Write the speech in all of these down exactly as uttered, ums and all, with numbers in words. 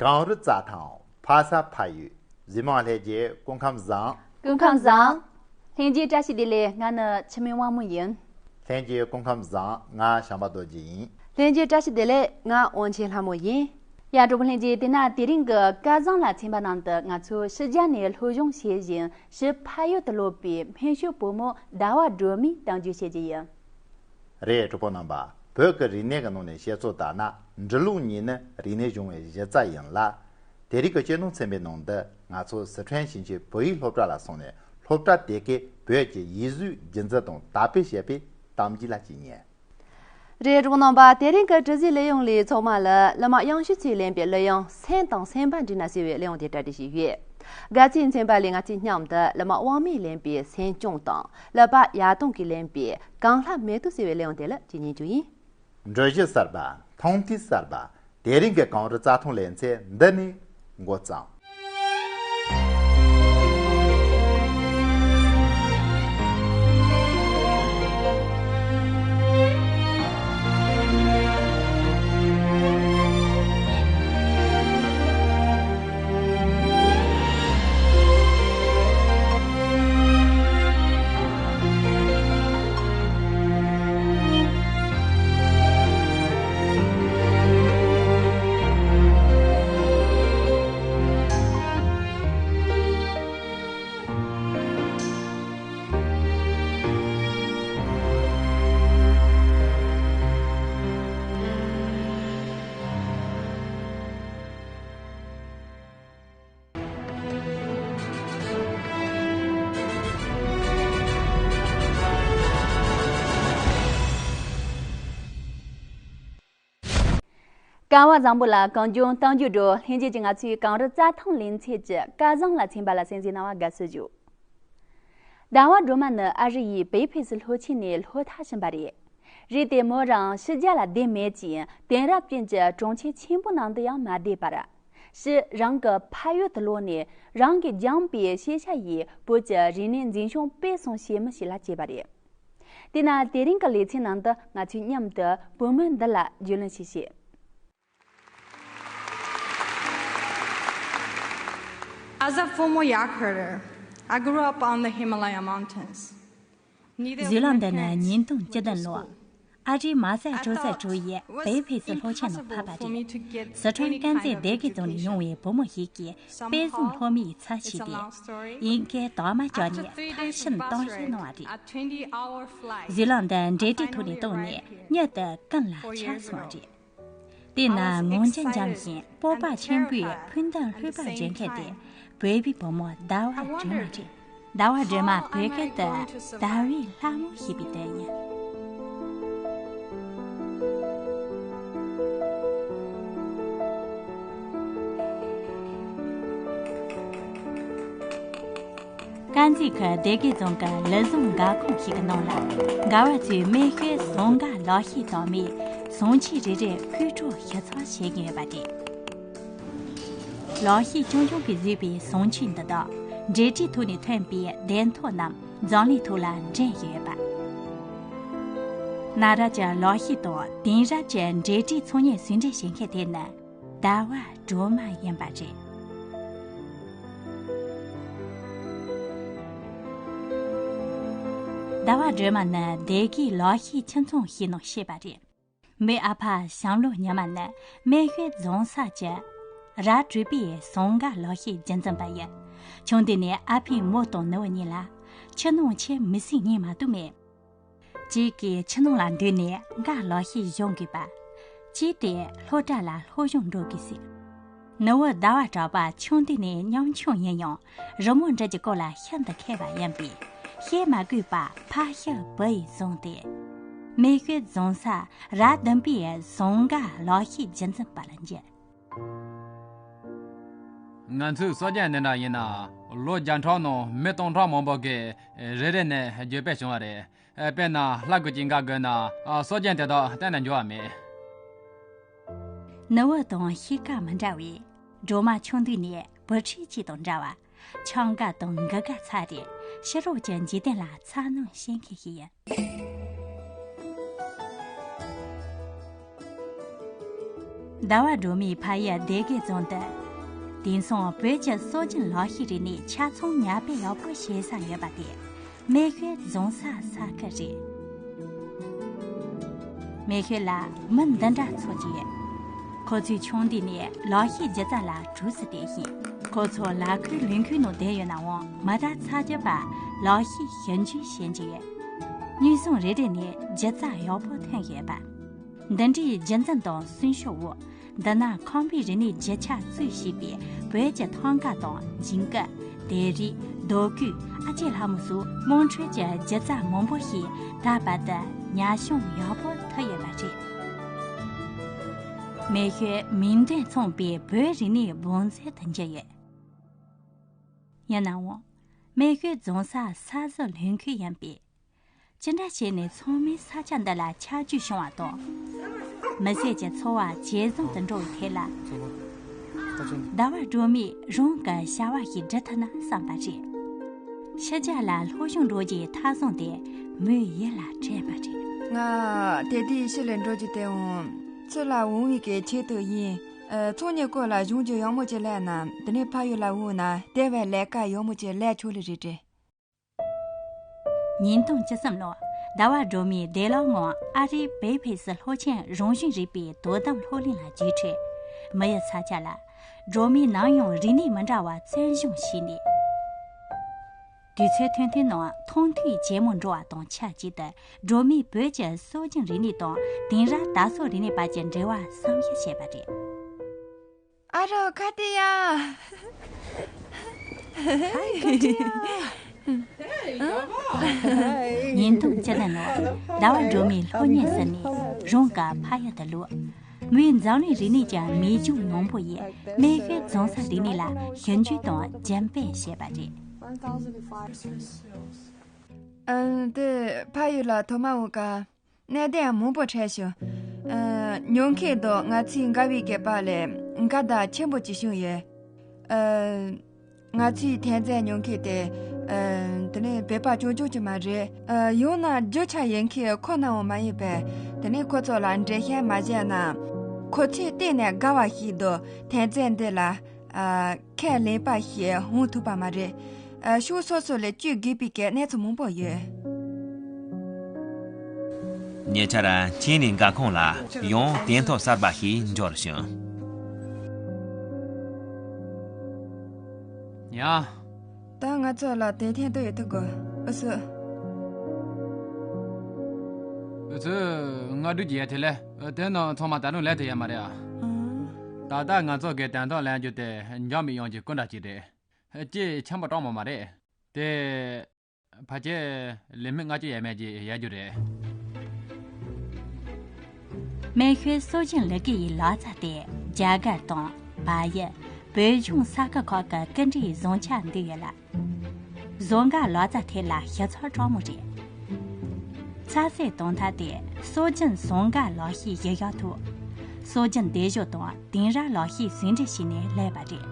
གངས་རི་རྩྭ་ཐང་ཕ་ས་ཕ་ཡུལ། གཟིགས་མོ་བ་ལྷན་རྒྱས་སྐུ་ཁམས་བཟང་། སྐུ་ཁམས་བཟང་། ལྷན་རྒྱས་བཀྲ་ཤིས་བདེ་ལེགས། ང་ནི་འཆི་མེད་དབང་མོ་ཡིན། ལྷན་རྒྱས་སྐུ་ཁམས་བཟང་། ང་བྱམས་པ་རྡོ་རྗེ་ཡིན། ལྷན་རྒྱས་བཀྲ་ཤིས་བདེ་ལེགས། ང་དབང་ཆེན་ལྷ་མོ་ཡིན། ཡ། གྲོགས་པོ་ལྷན་རྒྱས། དེ་ན་དེ་རིང་གི་སྐལ་བཟང་ལ་ཚན་པ་ནང་དུ་ང་ཚོས་ཕྱི་རྒྱལ་ནས་སློབ་སྦྱོང་བྱེད་བཞིན་ཕྱི་ཕ་ཡུལ་དུ་ལོག་པའི་སྨན་ཞབས་བུ་མོ་ཟླ་བ་སྒྲོལ་མའི་གཏམ་རྒྱུད་བཤད་ཀྱི་ཡིན། རེད། གྲོགས་པོ་རྣམ་པ། བོད་ཀྱི་རིག་གནས་ཀྱི་ནང་ནས་བཤད་ཚུལ་ལྟར་ན། འབྲི་ཀློང་གཉིས་ནི་རིག་གནས་སྦྱོང་བའི་གཞི་རྩ་ཡིན་ལ། དེ་རིང་གི་སྤྱི་ནོར་ཚན་པའི་ནང་འདི་ང་ཚོ་སི་ཁྲོན་ཞིང་ཆེན་བོད་ཡིག་སློབ་གྲྭ་ལ་སོང་ནས། སློབ་གྲྭ་དེ་གའི་བོད་ཀྱི་ཡིག་གཟུགས་རྒྱུན་འཛིན་དང་དར་སྤེལ་བྱས་པའི་གཏམ་རྒྱུད་ལ་ཅིག་ཉན། རེད། གྲོགས་རྣམ་པ། དེ་རིང་གི་དྲི་ཟའི་གླུ་དབྱངས་ལས་ཚང་མ་ལ་གླུ་མ་དབྱངས་ཞུ་ཚུལ་ལེན་པའི་གླུ་དབྱངས་སེམས་དང་སེམས་པ་འདྲིས་ན་ཟེར་བའི་གླུ་དབྱངས་དེ་གྲ་སྒྲིག་བྱས་ཡོད། དགའ་ཚལ་མཚན་པ་ལས་ང་ཚོས་མཉམ་དུ་གླུ་མ་དབང་མོས་ལེན་པའི་སེམས་སྐྱོང་དང་། གླུ་པ་ཡ་ཏོང་གིས་ལེན་པའི་གངས་ལྷ་མེ་ཏོག་ཟེར་བའི་གླུ་དབྱངས་དེ་ལ་ཅིག་ཉན་རྒྱུ་ཡིན། འགྲུལ་བཞུད་གསར་པ། མཐོང་ཐོས་གསར་པ། དེ་རིང་གི་གངས་རི་རྩྭ་ཐང་ལེ་ཚན་འདི་ནས་འགོ་བརྩམས། སྐལ་བ་བཟང་པོ་ལ་གངས་ལྗོངས་གཏམ་རྒྱུད་འགྲོ། ལྷན་རྒྱས་ཀྱིས་ང་ཚོའི་གངས་རི་རྩྭ་ཐང་ལེ་ཚན་གྱི་སྐལ་བཟང་ལ་ཚན་པ་ལ་གསན་གཟིགས་གནང་བར་དགའ་བསུ་ཞུ། ཟླ་བ་སྒྲོལ་མ་ནི་ཨ་རི་ཡི་བེ་ཕེ་སི་ལྷོ་ཆེན་ནས་ལྷོ་མཐའ་ཕྱིན་པ་རེད། རེད་དེ་མོ་རང་ཕྱི་རྒྱལ་ལ་བསྡད་མེད་ཅིང་། དེང་རབས་ཅན་གྱི་གྲོང་ཁྱེར་ཆེན་པོ་ནང་དུ་ཡང་མ་བསྡད་པར། ཕྱིར་རང་གི་ཕ་ཡུལ་དུ་ལོག་ནས། རང་གིས་སྦྱངས་པའི་ཤེས་བྱ་ཡིས་བོད་ཀྱི་རིག་གནས་འཛིན་སྐྱོང་སྤེལ་གསུམ་བྱེད་མི་ཞིག་ལ་བྱས་པ་རེད། དེས་ན་དེ་རིང་གི་ལེ་ཚན་ནང་དུ་ང་ཚོས་མཉམ་དུ་བུ་མོ་འདི་ལ་རྒྱུས་ལོན་ཞིག་བྱེད། As a former yak herder, I grew up on the Himalaya Mountains. གཟིགས་ལམ་འདི་ནི་ཉིས་སྟོང་བཅུ་བདུན་ལོ། ཨ་རིའི་མ་ཟད་ཀྲོ་ཟད་ཀྲོ་ཡི་བེ་ཕེ་སི་ལྷོ་ཆེན་ནང་ཕེབས་པ་རེད། སི་ཁྲོན་དཀར་མཛེས་སྡེ་དགེ་རྫོང་ནས་ཡོང་བའི་བུ་མོ་ཞིག་གིས་དཔེ་བཟང་སློབ་མའི་ཚབ་བྱས་ཏེ། དབྱིན་སྐད་དག་མ་སྐྱོར་ནས་མཐར་ཕྱིན་གཏོང་བཤད་གནང་བ་རེད། གཟིགས་ལམ་འདི་འབྲེལ་འདྲིས་ཐོག་ནས་བཏང་ནས་མྱུར་དུ་ཀུན་ལ་ཁྱབ་སོང་བ་རེད། དེས་ན་ངོ་མཇལ་འཇམ་ཞིང་སྤོབས་པ་ཆེན་པོས་ཕུགས་འདུན་ལྷོད་པར་བརྗོད་མཁན་དེ་བོད་པའི་བུ་མོ་ཟླ་བ་སྒྲོལ་མ་རེད། ཟླ་བ་སྒྲོལ་མ་བོད་སྐད་དུ་ཟླ་བའི་ལྷ་མོ་ཞེས་པའི་དོན་ཡིན། དཀར་མཛེས་ཁུལ་སྡེ་དགེ་རྫོང་གི་ལུད་ཟུངས་འགའ་ཁོངས་ཤིག་གི་ནང་ལ། འགའ་བ་ཚོས་སྨན་ཤོད་ཟངས་དཀར་ལག་ཤེས་དང་མིའི་ཟངས་ཆས་རེ་རེ་ཕུད་གྲོགས་ཞིབ་ཚགས་བྱེད་ཀྱིན་ཡོད་པ་རེད། ལག་ཤེས་རྐྱང་རྐྱང་གིས་བཟོས་པའི་ཟངས་ཆས་འདི་དག་འབྲེལ་འདྲིས་ཐོག་ནས་ཐོན་པའི་སྡེར་མཐོ་རྣམས་འཛམ་གླིང་ཐོག་ལ་འགྲེམས་ཡོད་པ། གནའ་རབས་ཀྱི་ལག་ཤེས་དང་དེང་རབས་ཀྱི་འབྲེལ་འདྲིས་ཚོང་གཉེར་ཟུང་འབྲེལ་བྱེད་མཁན་དེ་ནི་ཟླ་བ་སྒྲོལ་མ་ཡིན་པ་རེད། ཟླ་བ་སྒྲོལ་མ་ནི་སྡེ་དགེའི་ལག་ཤེས་ཁྱིམ་ཚང་ཞིག་ནང་སྐྱེས་པ་རེད། མོའི་ཨ་ཕ་བྱམས་བློ་ཉི་མ་ནི་སྨན་ཤོད་རྫོང་ས་ཀྱི་ར་གྲུ་པའི་ཟངས་དཀར་ལག་ཤེས་རྒྱུན་འཛིན་པ་ཡིན། ཆུང་དུས་ནས་ཨ་ཕས་མོ་དང་ནུ་བོ་གཉིས་ལ་ཆུ་ནང་ཆུ་མི་སྲིད་ཉན་མ་གཏོགས་མེད། གཅིག་གིས་ཆུ་ནང་ལ་འདུས་ནས་འགའ་ལག་ཤེས་སྦྱོང་དགོས་པ། གཅིག་དེ་སློབ་གྲྭ་ལ་སློབ་སྦྱོང་འགྲོ་དགོས་ཟེར། ནུ་བོ་ཟླ་བ་གྲགས་པ་ཆུང་དུས་ནས་ཉམ་ཆུང་ཡིན་ཡང་རི་མོ་འབྲི་རྒྱུ་སྐོར་ལ་ཤིན་ཏུ་མཁས་པ་ཡིན་པས། བཤད་མ་དགོས་པར་ཕ་ཤུལ་བུ་ཡིས་བཟུང་སྟེ། སྨན་ཤོད་རྫོང་སར་ར་བདུན་པའི་ཟངས་དཀར་ལག་ཤེས་རྒྱུན་འཛིན་པ་ལ་འགྱུར། ང་ཚོའི་སྲོལ་རྒྱུན་འདི་འདྲ་ཡིན་ན། ལོ་བརྒྱ་ཕྲག་ནང་མི་སྟོང་ཕྲག་མང་པོ་གིས་རེ་རེ་ནས་བརྗོད་པ་བྱུང་བ་རེད། དཔེར་ན་ལྷ་དགུ་གི་འགའ་དགོས་ན་སྲོལ་རྒྱུན་དེ་དག་གཏན་ནས་འགྱུར་བ་མེད། ནུ་བོ་དང་གཤིས་ཀ་མི་འདྲ་བས། སྒྲོལ་མ་ཆུང་དུས་ནས་བུ་ཁྲིད་ཅིག་དང་འདྲ་བར་ཆང་དགའ་དང་འགུལ་དགའ་ཚ་རེད། ཕྱི་རོལ་གྱི་འཇིག་རྟེན་ལ་འཚར་སྣང་བྱེད་མཁན་ཞིག་ཡིན། ཟླ་བ་སྒྲོལ་མའི་ཕ་ཡུལ་སྡེ་དགེ་རྫོང་དུ། དེང་སང་བོད་ཀྱི་སྲོལ་རྒྱུན་ལག་ཤེས་རིག་གནས་ཆ་ཚང་ཉར་སྤེལ་ཡག་པོ་བྱེད་ས་ཡོད་པ་དེ། མེ་ཤོད་རྫོང་ས་ས་ཁུལ་རེད། མེ་ཤོད་ལ་མི་འདི་འདྲ་ཚོ་ཅིག་ཡོད། ཁོ་ཚོའི་ཆུང་དུས་ནས་ལག་ཤེས་སྒྱུ་རྩལ་ལ་དྲོད་ཚད་དེ་བཞིན། ཁོ་ཚོ་ལ་ཁུལ་ལུང་ཁུལ་ནང་བསྡད་ཡོད་ནའང་མི་གྲངས་ཚ་རྒྱུ་པ་ལག་ཤེས་ཞིབ་འཇུག་བྱེད་ཀྱི་ཡོད། དངོས་ཟོག་རེ་རེ་ནས་སྒྱུ་རྩལ་ཡག་པོ་ཐོན་ཡོད་པ། འདི་འདྲའི་རྒྱུན་འཛིན་དང་གསོན་ཤུགས་འོག་འདི་ན་ཁང་པའི་རིག་གནས་རྒྱུ་ཆ་གཙོས་བྱས་པའི་བོད་ཀྱི་ཐང་ག་དང་ཇིང་ག་དེ་རིགས་རྡོ་བརྐོས་ཨ་ཅེ་ལྷ་མོ་སོགས་དམངས་ཁྲོད་ཀྱི་སྒྱུ་རྩལ་མང་པོ་ཞིག་ད་བར་དུ་ཉར་སྲུང་ཡག་པོ་ཐུབ་ཡོད་པ་རེད། མེ་ཤོད་མིང་དོན་མཚུངས་པའི་བོད་རིག་གནས་བང་མཛོད་དུ་གྱུར་ཡོད། ཡིན་ནའང་། མེ་ཤོད་རྫོང་ས་ས་ཟུར་ལྷུན་ཁུལ་ཡིན་པས། ཅི་འདྲ་བྱས་ནས་ཚང་མས་ས་ཆ་འདི་ལ་ཁྱབ་རྒྱུག་བྱུང་བ་དང་། མི་སེར་གྱི་འཚོ་བ་ཇེ་བཟང་དུ་འགྲོ་བའི་ཐད་ལ། ཟླ་བ་སྒྲོལ་མས་རང་གི་བྱ་བ་ཞིག་སྒྲུབ་ཐུབ་ན་བསམ་པ་རེད། ཕྱི་རྒྱལ་ལ་སློབ་སྦྱོང་འགྲོ་རྒྱུའི་མཐའ་བཟུང་དེ་མོའི་ཡིད་ལ་དྲན་པ་རེད། ང་དེ་དུས་ཕྱི་ལ་འགྲོ་རྒྱུ་དེའང་ཚུར་ལ་འོང་བའི་གི་ཆེད་དུ་ཡིན། ཨ། ཚོང་གཉེར་སྐོར་ལ་སྦྱོང་རྒྱུ་ཡག་མོ་ཅིག་སླེབས་ན་དེ་ནས་ཕ་ཡུལ་ལ་འོང་ན་དེ་བས་ལས་ཀ་ཡག་མོ་ཅིག་ལས་ཆོག་ལེ་རེད་དྲན། ཉིས་སྟོང་བཅུ་གསུམ་ལོར་ཟླ་བ་སྒྲོལ་མས་ཌེ་ལོར་ངང་ཨ་རིའི་བེ་ཕེ་སི་སློབ་ཆེན་རང་བཞིན་རིག་པའི་དོ་དམ་སློབ་གླིང་ལ་བརྒྱུད་འཕྲོས། མི་ཡི་ས་ཆ་ལ་སྒྲོལ་མས་ནམ་ཡང་རིག་གནས་མི་འདྲ་བ་བཙན་བཟུང་བྱས་ནས། དུས་ཚོད་ཐུང་ཐུང་ནང་མཐོང་ཐོས་ཇེ་མང་འགྲོ་བ་དང་ཆབས་ཅིག་ཏུ་སྒྲོལ་མས་བོད་ཀྱི་སྲོལ་རྒྱུན་རིག་གནས་དང་དེང་རབས་དར་སྲོལ་རིག་གནས་བར་གྱི་འབྲེལ་བ་བསམ་གཞིག་བྱས་པ་རེད། ཨ་རོ་ཁ་ཏི་ཡ། ཉིས་སྟོང་བཅུ་བདུན་ལོར་ཟླ་བ་སྒྲོལ་མའི་སློབ་གཉེར་ཟིན་ནས་རང་གི་ཕ་ཡུལ་དུ་ལོག་མོས་འཛམ་གླིང་རིག་གནས་ཀྱི་མིག་རྒྱང་རིང་པོ་ཡིས་མེ་ཤོད་རྫོང་ས་རིག་གནས་ལ་ཞིབ་འཇུག་དང་རྒྱུན་སྤེལ་བྱས་པ་རེད། ཨ། དེ་ཕ་ཡུལ་ལ་ཐོག་མ་འོང་སྐབས་གནད་དོན་མང་པོ་འཕྲད་བྱུང་། ཨ། ཉོ་མཁན་དང་ང་ཚོའི་འགལ་བའི་སྐད་པ་ལས་འགལ་ཟླ་ཆེན་པོ་ཅིག་བྱུང་ཡོད། ཨ། ང་ཚོའི་ཐོན་རྫས་ཉོ་མཁན་དེ། ཨ། དེ་ནས་བོད་པ་རྐྱང་རྐྱང་ཅིག་མ་རེད། ཨ། ཡང་ན་རྒྱུ་ཆ་ཡོད་མཁན་ཁོ་ནའང་མ་ཡིན་པས། དེ་ནས་ཁོ་ཚོ་ལ་འགྲེལ་བཤད་མ་བྱས་ན། ཁོ་ཚོའི་སྟེང་ནས་དགའ་བ་ཞིག་འདུག་ཐོན་རྫས་འདི་ལ། ཨ། ཁས་ལེན་པ་ཞིག་འོང་ཐུབ་པ་མ་རེད། ཨ། ཕྱོགས་སོ་སོ་ལ་བཅོས་དགོས་པའི་གི་གནས་ཚུལ་མང་པོ་ཡོད། ཉེ་ཆར་ཁྱེད་ནས་འགའ་ཁོང་ལ་ཡང་དེ་ཐོག་གསར་པ་ཞིག་འབྱོར་བྱུང་། ཡ། ད་ང་ཚོ་ལ་དེ་ཐེན་ཏོ་ཡོད་ཐུག་གོ། ཨུ་སུ། ཨུ་ཚུ། ང་འགྲུལ་གྱི་ཡ་དེ་ལས་དེ་ནང་ཚང་མ་ད་རུང་ལས་དེ་ཡ་མ་རེད་ཨ། ཨང་། ད་ལྟ་ང་ཚོ་གི་དན་ཐོག་ལེན་རྒྱུ་དེ་འཇམ་མི་ཡོང་གི་སྐུ་འདྲ་ཅིག་རེད། ཅེས་ཆེན་པོ་གྲོང་མོ་མ་རེད། དེ། ཕལ་ཆེར་ལི་མི་ལྔ་བཅུ་ཡས་མས་ཀྱི་ཡར་རྒྱུ་རེད། མེ་ཤོད་སྲོལ་རྒྱུན་ལི་གེ་ཡི་ལག་རྩལ་དེ་རྒྱ་གར་དང་བལ་ཡུལ། བོད་ལྗོངས་ས་ཁུལ་ཁག་གི་ཀུན་འགྲིག་བཟང་ཆ་འདུས་ཡོད་ལ། བཟོ་འགའ་ལག་རྩལ་ཐད་ལ་ཞིབ་ཚགས་དྲག་མོ་རེད། ཚ་ཟེར་དང་ཐ་དེ་སྲོལ་རྒྱུན་བཟོ་འགའ་ལག་ཤེས་གཞི་བཞག་ཐུབ། སྲོལ་རྒྱུན་སྡེབ་སྦྱོར་དང་དེང་རབས་ལག་ཤེས་ཟུང་འབྲེལ་བྱས་ནས་སླེབས་པ་རེད།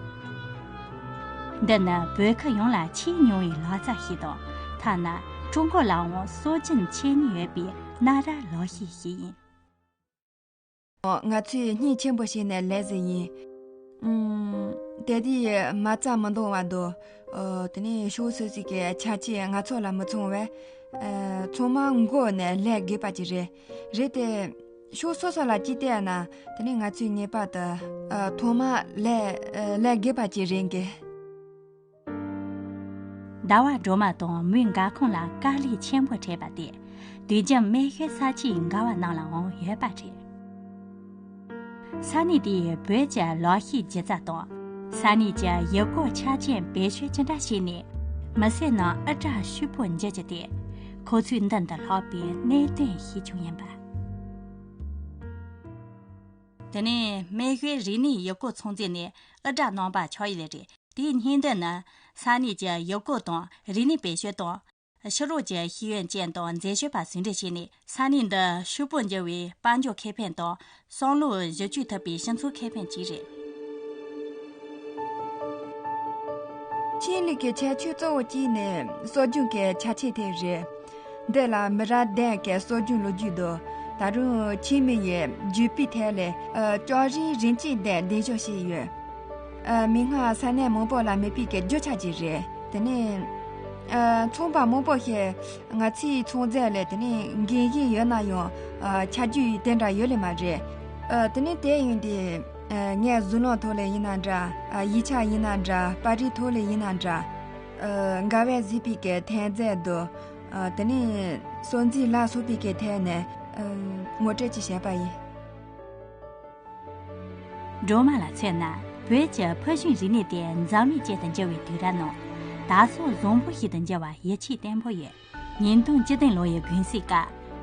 འདི་ནི་བོད་ཁུལ་ཡོངས་ལ་ཆེས་ཉུང་བའི་ལག་རྩལ་ཞིག་དང་། ཐ་ན་ཀྲུང་གོ་ལའང་སྲོལ་རྒྱུན་ཆེས་ཉུང་ཡོད་པའི་གནའ་རབས་ལག་ཤེས་ཤིག་ཡིན། ང་ཚོས་སྙིང་ཆེན་པོ་བྱས་ནས་ལས་ཟིན་ཡིན། ཨུམ། དེ་དུས་མ་རྩ་མི་འདང་བ་འདུག་ཨོ། དེ་ནས་ཕྱོགས་སོ་སོ་གི་ཆ་རྐྱེན་ང་ཚོ་ལ་མི་མཚུངས་པས། ཨ། ཚང་མ་མགོ་ནས་ལས་དགོས་པ་ཅིག་རེད། རེད་དེ། ཕྱོགས་སོ་སོ་ལ་ཅིག་བལྟས་ན། དེ་ནས་ང་ཚོས་ངེས་པར་དུ། ཨ། ཐོག་མ་ལས། ཨ། ལས་དགོས་པ་ཅིག་རེད་འགི། ཟླ་བ་སྒྲོལ་མ་དང་མོའི་འགའ་ཁོང་ལ་དཀའ་ལས་ཆེན་པོ་འཕྲད་པ་དེ། དུས་རྒྱུན་མེ་ཤོད་ས་ཆའི་འགག་པ་ནང་ལའང་ཡོད་པ་རེད། ས་གནས་དེའི་བོད་ཀྱི་ལག་ཤེས་སྒྱུ་རྩལ་དང་། ས་གནས་ཀྱི་ཡུལ་སྐོར་ཆ་རྐྱེན་བེད་སྤྱོད་ཅི་འདྲ་བྱས་ནས། མི་སེར་རྣམས་ཨི་བཀྲ་ཤུགས་པོ་འགྱུར་རྒྱུ་དེ། ཁོ་ཚོའི་མདུན་དུ་ལྷགས་པའི་གནད་དོན་ཞིག་ཀྱང་ཡིན་པ། དེ་ནས་མེ་ཤོད་རིག་གནས་ཡུལ་སྐོར་ཚོང་རྫས་ནས་ཨི་བཀྲ་གནང་པ་ཆགས་ཡོད་ལེ་རེད། དེའི་སྙིང་དོན་ནི། ས་གནས་ཀྱི་ཡུལ་སྐོར་དང་རིག་གནས་བེད་སྤྱོད་དང་། ཕྱི་རོལ་གྱི་ཤེས་ཡོན་ཅན་དང་མཛེས་དཔྱོད་པ་ཟུང་འབྲེལ་བྱས་ནས། ས་གནས་འདི་ཕྱུག་པོར་འགྱུར་བའི་དཔལ་འབྱོར་ཁེ་ཕན་དང་། བསམ་བློ་བསྒྱུར་བཅོས་ཐུབ་པའི་སྤྱི་ཚོགས་ཁེ་ཕན་ཅིག་རེད། ཆེད་ལས་ཀྱི་ཁྱད་ཆོས་གཙོ་བོ་གཅིག་ནི་སྲོལ་རྒྱུན་གྱི་ཆ་རྐྱེན་དེ་རེད། འདི་ལ་མི་རབས་གདན་གྱི་སྲོལ་རྒྱུན་ལོ་རྒྱུས་དང་ ད་རུང་ཁྱིམ་མི་ཡི་རྒྱུད་སྤུས་ཐད་ལ་ཨ་ཅོག་རིན་རིན་གཅིག་དེ་གདན་འཇོག་བྱས་ཡོད། ཨ་མིག་སྔར་ས་གནས་མང་པོ་ལ་མེད་པའི་གི་རྒྱུ་ཆ་ཅིག་རེད། དེ་ནས་ཨ་ཚོང་པ་མང་པོ་ཞིག་ང་ཚོའི་ཚོང་རྫས་ལ་དེ་ནས་འགན་ཞིག་ཡོད་ན་ཡང་ཨ་ཆ་རྒྱུས་དེ་འདྲ་ཡོད་ལེ་མ་རེད། ཨ་དེ་ནས་དེ་ཡིན་དུས་ཨ་ངས་གཟུགས་ལམ་ཐོག་ལ་ཡིན་ན་འདྲ། ཨ་ཡིག་ཆ་ཡིན་ན་འདྲ། པར་རིས་ཐོག་ལ་ཡིན་ན་འདྲ། ཨ་འགལ་བ་བཟོས་པའི་གི་ཐོན་རྫས་དང་། ཨ་དེ་ནས་སོ་འཛིན་ལ་སོགས་པའི་གི་ཐད་ནས་ཨ་ངོ་སྤྲོད་ཅིག་བྱས་པ་ཡིན། སྒྲོལ་མ་ལ་མཚོན་ན། བོད་ཀྱི་ཕུལ་བྱུང་རིག་གནས་དེ་འཛམ་གླིང་ཅན་དུ་འགྱུར་བའི་དུས་རབས་ནང་། དར་སྲོལ་བཟང་པོ་ཞིག་ཏུ་འགྱུར་བར་ཡིད་ཆེས་བརྟན་པོ་ཡོད། ཉིས་སྟོང་བཅུ་བདུན་ལོ་ཡི་དགུན་གསེབ་ཀ།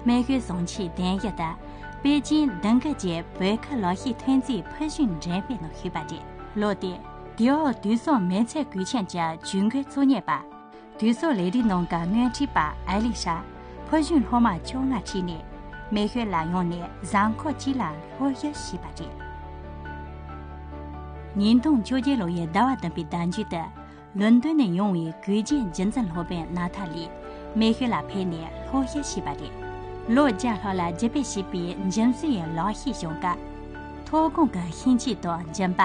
རྨེའུ་ཤོད་ཟམ་ཆེན་གདན་ཞུ་ལྟར། པེ་ཅིང་དུང་དཀར་གྱི་བོད་ཁ་ལག་ཤེས་ཐོན་རྫས་ཕུལ་བྱུང་འགྲེམས་སྤེལ་ནང་ཞུགས་པ་རེད། ལོ་དེར། དེའི་འོག་དུས་གསུམ་མི་ཚེ་གུས་ཆེན་གྱི་ཇུས་འགོད་གཙོ་གཉེར་པ། དུས་གསུམ་ལས་རིགས་ནང་གི་དངུལ་ཁྲིད་པ་ཨེ་ལི་ཤ། ཕུལ་བྱུང་སློབ་མ་བཅོ་ལྔ་ཁྲིད་ནས། རྨེའུ་ཤོད་ལ་ཡོང་ནས་གཟའ་འཁོར་གཅིག་ལ་སློབ་ཞུགས་བྱས་པ་རེད། ཉིས་སྟོང་བཅོ་བརྒྱད་ལོ་ཡི་ཟླ་བ་བདུན་པའི་ཟླ་མཇུག་ཏུ། ལོན་ཏོན་ནས་ཡོང་བའི་གུས་རྒྱལ་རྒྱུན་འཛིན་སློབ་དཔོན་ན་ཐ་ལི། རྨེའུ་ཤོད་ལ་ཕེབས་ནས་སློབ་ཞུགས་བྱས་པ་རེད། ལོ་བརྒྱ་ལྷག་ལ་རྒྱུད་སྤེལ་བྱས་པའི་འཇིམ་བཟོ་ཡི་ལག་ཤེས་སྦྱོང་སྐབས། ཐོ་དགོང་གི་ཤིང་ཆས་དང་འཇིམ་པ་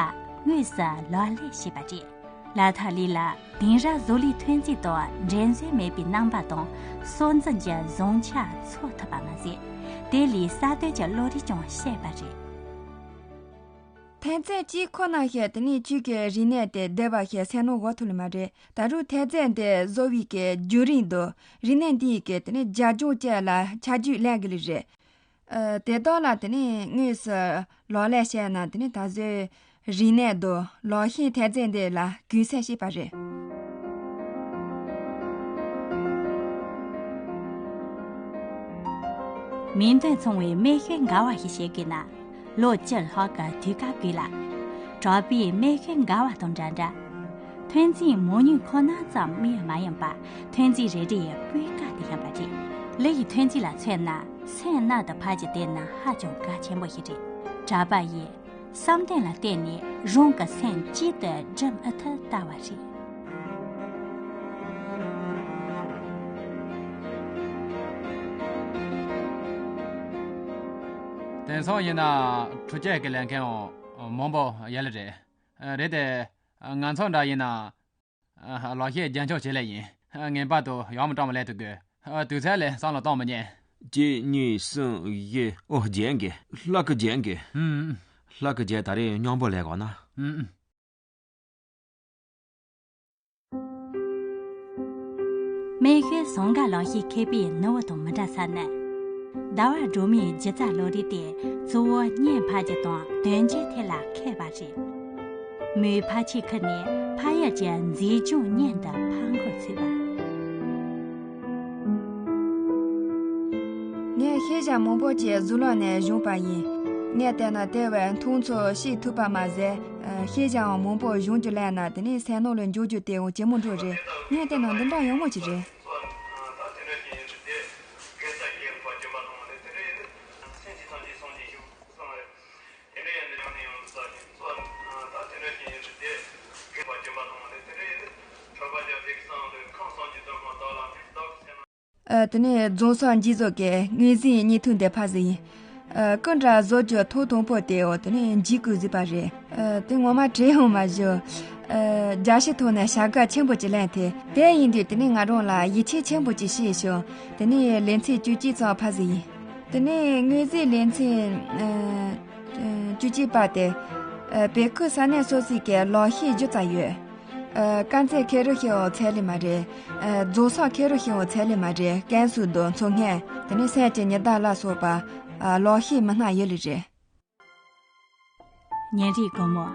དངོས་སུ་ལག་ལེན་བྱས་པ་རེད། ལ་ཐ་ལི་ལ་དེང་རབས་བཟོ་ལས་ཐོན་རྫས་དང་འགྲན་བཟོ་མེད་པའི་རྣམ་པ་དང་སྲོལ་འཛིན་གྱི་བཟང་ཆ་འཚོལ་ཐུབ་པ་མ་ཟད། དེ་ལས་གསར་གཏོད་ཀྱི་བློ་རིག་ཀྱང་བཤད་པ་རེད། ཐོན་རྫས་གཅིག་ཁོ་ན་ཞིག་དེ་ནས་ཁྱོད་ཀྱི་རིག་གནས་དེ་བསྡུས་པ་ཞིག་སེམས་ནང་འོར་ཐུབ་ལེ་མ་རེད། ད་རུང་ཐོན་རྫས་འདི་བཟོ་བའི་གི་བརྒྱུད་རིམ་དང་རིག་གནས་འདིའི་གི་དེ་ནས་རྒྱབ་ལྗོངས་བཅས་ལ་ཆ་རྒྱུས་ལེན་དགོས་ལེ་རེད། ཨ་དེ་དག་ལ་དེ་ནས་དངོས་སུ་ལག་ལེན་བྱས་ན་དེ་ནས་ད་གཟོད་རིག་གནས་དང་ལག་ཤེས་ཐོན་རྫས་འདི་ལ་གུས་བསལ་བྱེད་པ་རེད། མིང་དོན་མཚུངས་པའི་རྨེའུ་ཤོད་འགའ་བ་ཞིག་བྱེད་དགོས་ན། ལོ་བཅུ་ལྷག་གི་དུས་སྐབས་དགོས་ལ། གྲགས་པའི་རྨེའུ་ཤོད་འགའ་བ་དང་འདྲ་འདྲ། ཐོན་རྫས་མང་ཉུང་ཁོ་ན་ཙམ་དམིགས་ཡུལ་མ་ཡིན་པར་ཐོན་རྫས་རེ་རེ་ཡི་སྤུས་ཀ་དེ་ཡིན་པ་རེད། ལི་ཡི་ཐོན་རྫས་ལ་མཚོན་ན་སེམས་རྣལ་དུ་ཕབ་རྒྱུ་དེ་ནི་ཧ་ཅང་གལ་ཆེན་པོ་ཞིག་རེད། གྲགས་པ་ཡིས་བསམ་གཏན་ལ་བརྟེན་ནས་རང་གི་སེམས་གཅིག་ཏུ་སྒྲིམ་ཨེ་ཐུབ་ལྟ་བ་རེད། དེང་སང་ཡིན་ན་འཕྲུལ་ཆས་ཀྱི་ལས་མཁན་མང་པོ་ཡོད་ལེ་རེད། རེད་དེ། ང་ཚོ་འདྲ་ཡིན་ན། ལག་ཤེས་རྒྱུན་འཁྱོངས་བྱེད་ལེ་ཡིན། ངེས་པར་དུ་ཡག་མོ་སྤྲང་མོ་ལས་ཐུབ་དགོས། དུས་ཚོད་ལ་བསམ་བློ་གཏོང་མི་ཉན། གཅིག་གཉིས་གསུམ་བཞི། ཨོ་རྒྱན་གྱི། ལྷ་སྐུ་རྒྱན་གྱི། ཨུམ། ལྷ་སྐུ་རྒྱན་ད་རེས་སྙིང་པོ་ལས་གོ་ན། ཨུམ། རྨེའུ་ཤོད་ཟངས་དཀར་ལག་ཤེས་མཁས་པའི་ནུ་བོ་དང་མི་འདྲ་ས་ནི། ཟླ་བ་སྒྲོལ་མའི་སྒྱུ་རྩལ་བློ་རིག་དེ་གཙོ་བོ་བརྙན་ཕབ་རྒྱུ་དང་དོན་བརྗོད་ཐད་ལ་མཁས་པ་རེད། མོས་ཕར་ཕྱིན་ཁུར་ནས་ཕ་ཡུལ་གྱི་མཛེས་ལྗོངས་བརྙན་དུ་ཕབ་འགོ་ཚུགས་པ། ངས་ཤེས་བྱ་མང་པོ་ཅིག་གཟུགས་ལམ་ནས་སྦྱོང་པ་ཡིན། ངས་བལྟས་ན་དེ་བས་མཐོང་ཚོར་ཤེས་ཐུབ་པ་མ་ཟད། ཤེས་བྱའང་མང་པོ་སྦྱོང་རྒྱུ་ལས་ན་དེ་ནས་སེམས་ནང་ལ་འཇོག་རྒྱུ་དེའང་ཇེ་མང་འགྲོ་རེད། ངས་བལྟས་ན་འདི་འདྲ་ཡག་མོ་ཅིག་རེད། ཨ་དེ་ནས་རྫོང་སར་འགྱིག་བཟོ་གི་དངོས་རྫས་ཉིས་ཐུབ་འདི་ཕར་ཟིག་ཡིན། ཨ་སྐུ་འདྲ་བཟོ་རྒྱུ་ཐོག་དང་པོ་དེ་འོ་དེ་ནས་འགྱིག་གིས་བཟོས་པ་རེད། ཨ་དེ་ངོ་མ་བྲིས་ཡོང་མ་བཞག་ཨ་རྒྱ་ཤི་ཐོག་ནས་བྱ་དགའ་ཆེན་པོ་ཅིག་ལེན་ཐལ། དེ་ཡིན་དུས་དེ་ནས་ང་རང་ལ་ཡིད་ཆེས་ཆེན་པོ་ཅིག་བྱས་བྱུང་། དེ་ནས་ལེ་ཚན་བཅུ་གཅིག་ཙམ་ཕར་ཟིག་ཡིན། དེ་ནས་དངོས་རྫས་ལེ་ཚན་ཨ་བཅུ་གཅིག་པ་དེ། ཨ་བོད་ཁུལ་ས་གནས་སོ་སོའི་གི་ལག་ཤེས་རྒྱུ་རྩ་ཡོད། ཨ་དཀར་མཛེས་ཁེ་རུ་ཤི་འོང་ཚད་ལས་མ་རེད། ཨ་རྫོང་སར་ཁེ་རུ་ཤི་འོང་ཚད་ལས་མ་རེད། ཀན་སུའུ་དང་མཚོ་སྔོན། དེ་ནས་སེམས་ཀྱི་ཉི་ཟླ་ལ་སོགས་པ། ཨ་ལག་ཤེས་མི་སྣ་ཡོད་ལེ་རེད། ཉིན་རེའི་དགོང་མོ།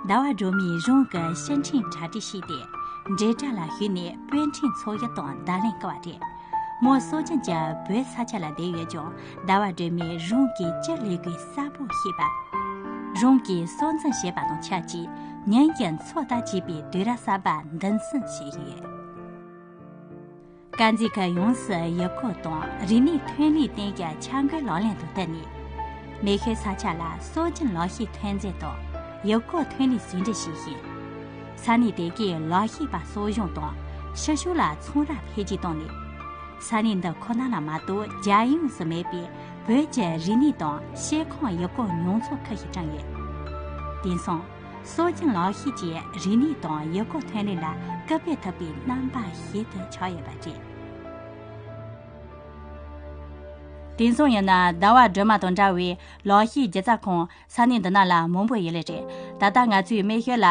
ཟླ་བ་སྒྲོལ་མས་རང་གི་ཕྱིར་འཕྲིན་དྲ་སྦྲེལ་ཞིག་སྟེ། འབྲེལ་སྒྲ་ལ་ཞུགས་ནས་དཔེ་འཕྲིན་ཚོགས་ཞུགས་དང་བརྡ་ལན་བསྐུར་བ་རེད། མོ་སྲོལ་རྒྱུན་གྱི་བོད་ས་ཆ་ལ་བསྡད་ཡོད་ཀྱང་། ཟླ་བ་སྒྲོལ་མས་རང་གིས་ཅི་ལས་དགོས་གསལ་པོ་ཤེས་པ། རང་གིས་གསར་འཛིན་བྱས་པ་དང་ཆབས་ཅིག་ཉིན་གྱི་འཚོ་ལྟ་བྱེད་པའི་དུས་རབས་གསར་པ་མདུན་འཛིན་བྱས་ཡོད། དཀར་མཛེས་ཁུལ་ཡོངས་སུ་ཡུལ་སྐོར་དང་རིག་གནས་ཐོན་ལས་བསྟན་རྒྱུ་འཆར་འགོད་ལག་ལེན་དུ་བསྟར་ནས། རྨེའུ་ཤོད་ས་ཆ་ལ་སྲོལ་རྒྱུན་ལག་ཤེས་ཐོན་རྫས་དང་ཡུལ་སྐོར་ཐོན་ལས་ཟུང་འབྲེལ་བྱས་ཤིང་། ས་གནས་དེ་གའི་ལག་ཤེས་པ་གསོ་སྦྱོང་དང་ཕྱི་ཕྱོགས་ལ་ཚོང་ར་འཕེལ་རྒྱས་བཏང་ནས། ས་གནས་འདི་ཁོ་ན་ལ་མ་གཏོགས་རྒྱལ་ཡོངས་སུ་མེད་པའི་ བོད་ཀྱི་རིག་གནས་དང་ཤེལ་ཁང་ཡུལ་སྐོར་མྱོང་ཚོར་ཁུལ་ཞིག་བསྐྲུན་ཡོད། དེང་སང་། སྲོལ་རྒྱུན་ལག་ཤེས་ཀྱིས་རིག་གནས་དང་ཡུལ་སྐོར་ཐོན་ལས་ལ་སྐུལ་སྤེལ་ཐུབ་པའི་རྣམ་པ་ཞིག་ཏུ་ཆགས་ཡོད་པ་རེད། དེང་སང་ཡིན་ན་ཟླ་བ་སྒྲོལ་མ་དང་འདྲ་བའི་ལག་ཤེས་སྒྱུ་རྩལ་ཁང་ས་གནས་འདི་ན་ལ་མང་པོ་ཡོད་ལེ་རེད། ད་ལྟ་ང་ཚོའི་སྨད་ཤོད་ལ་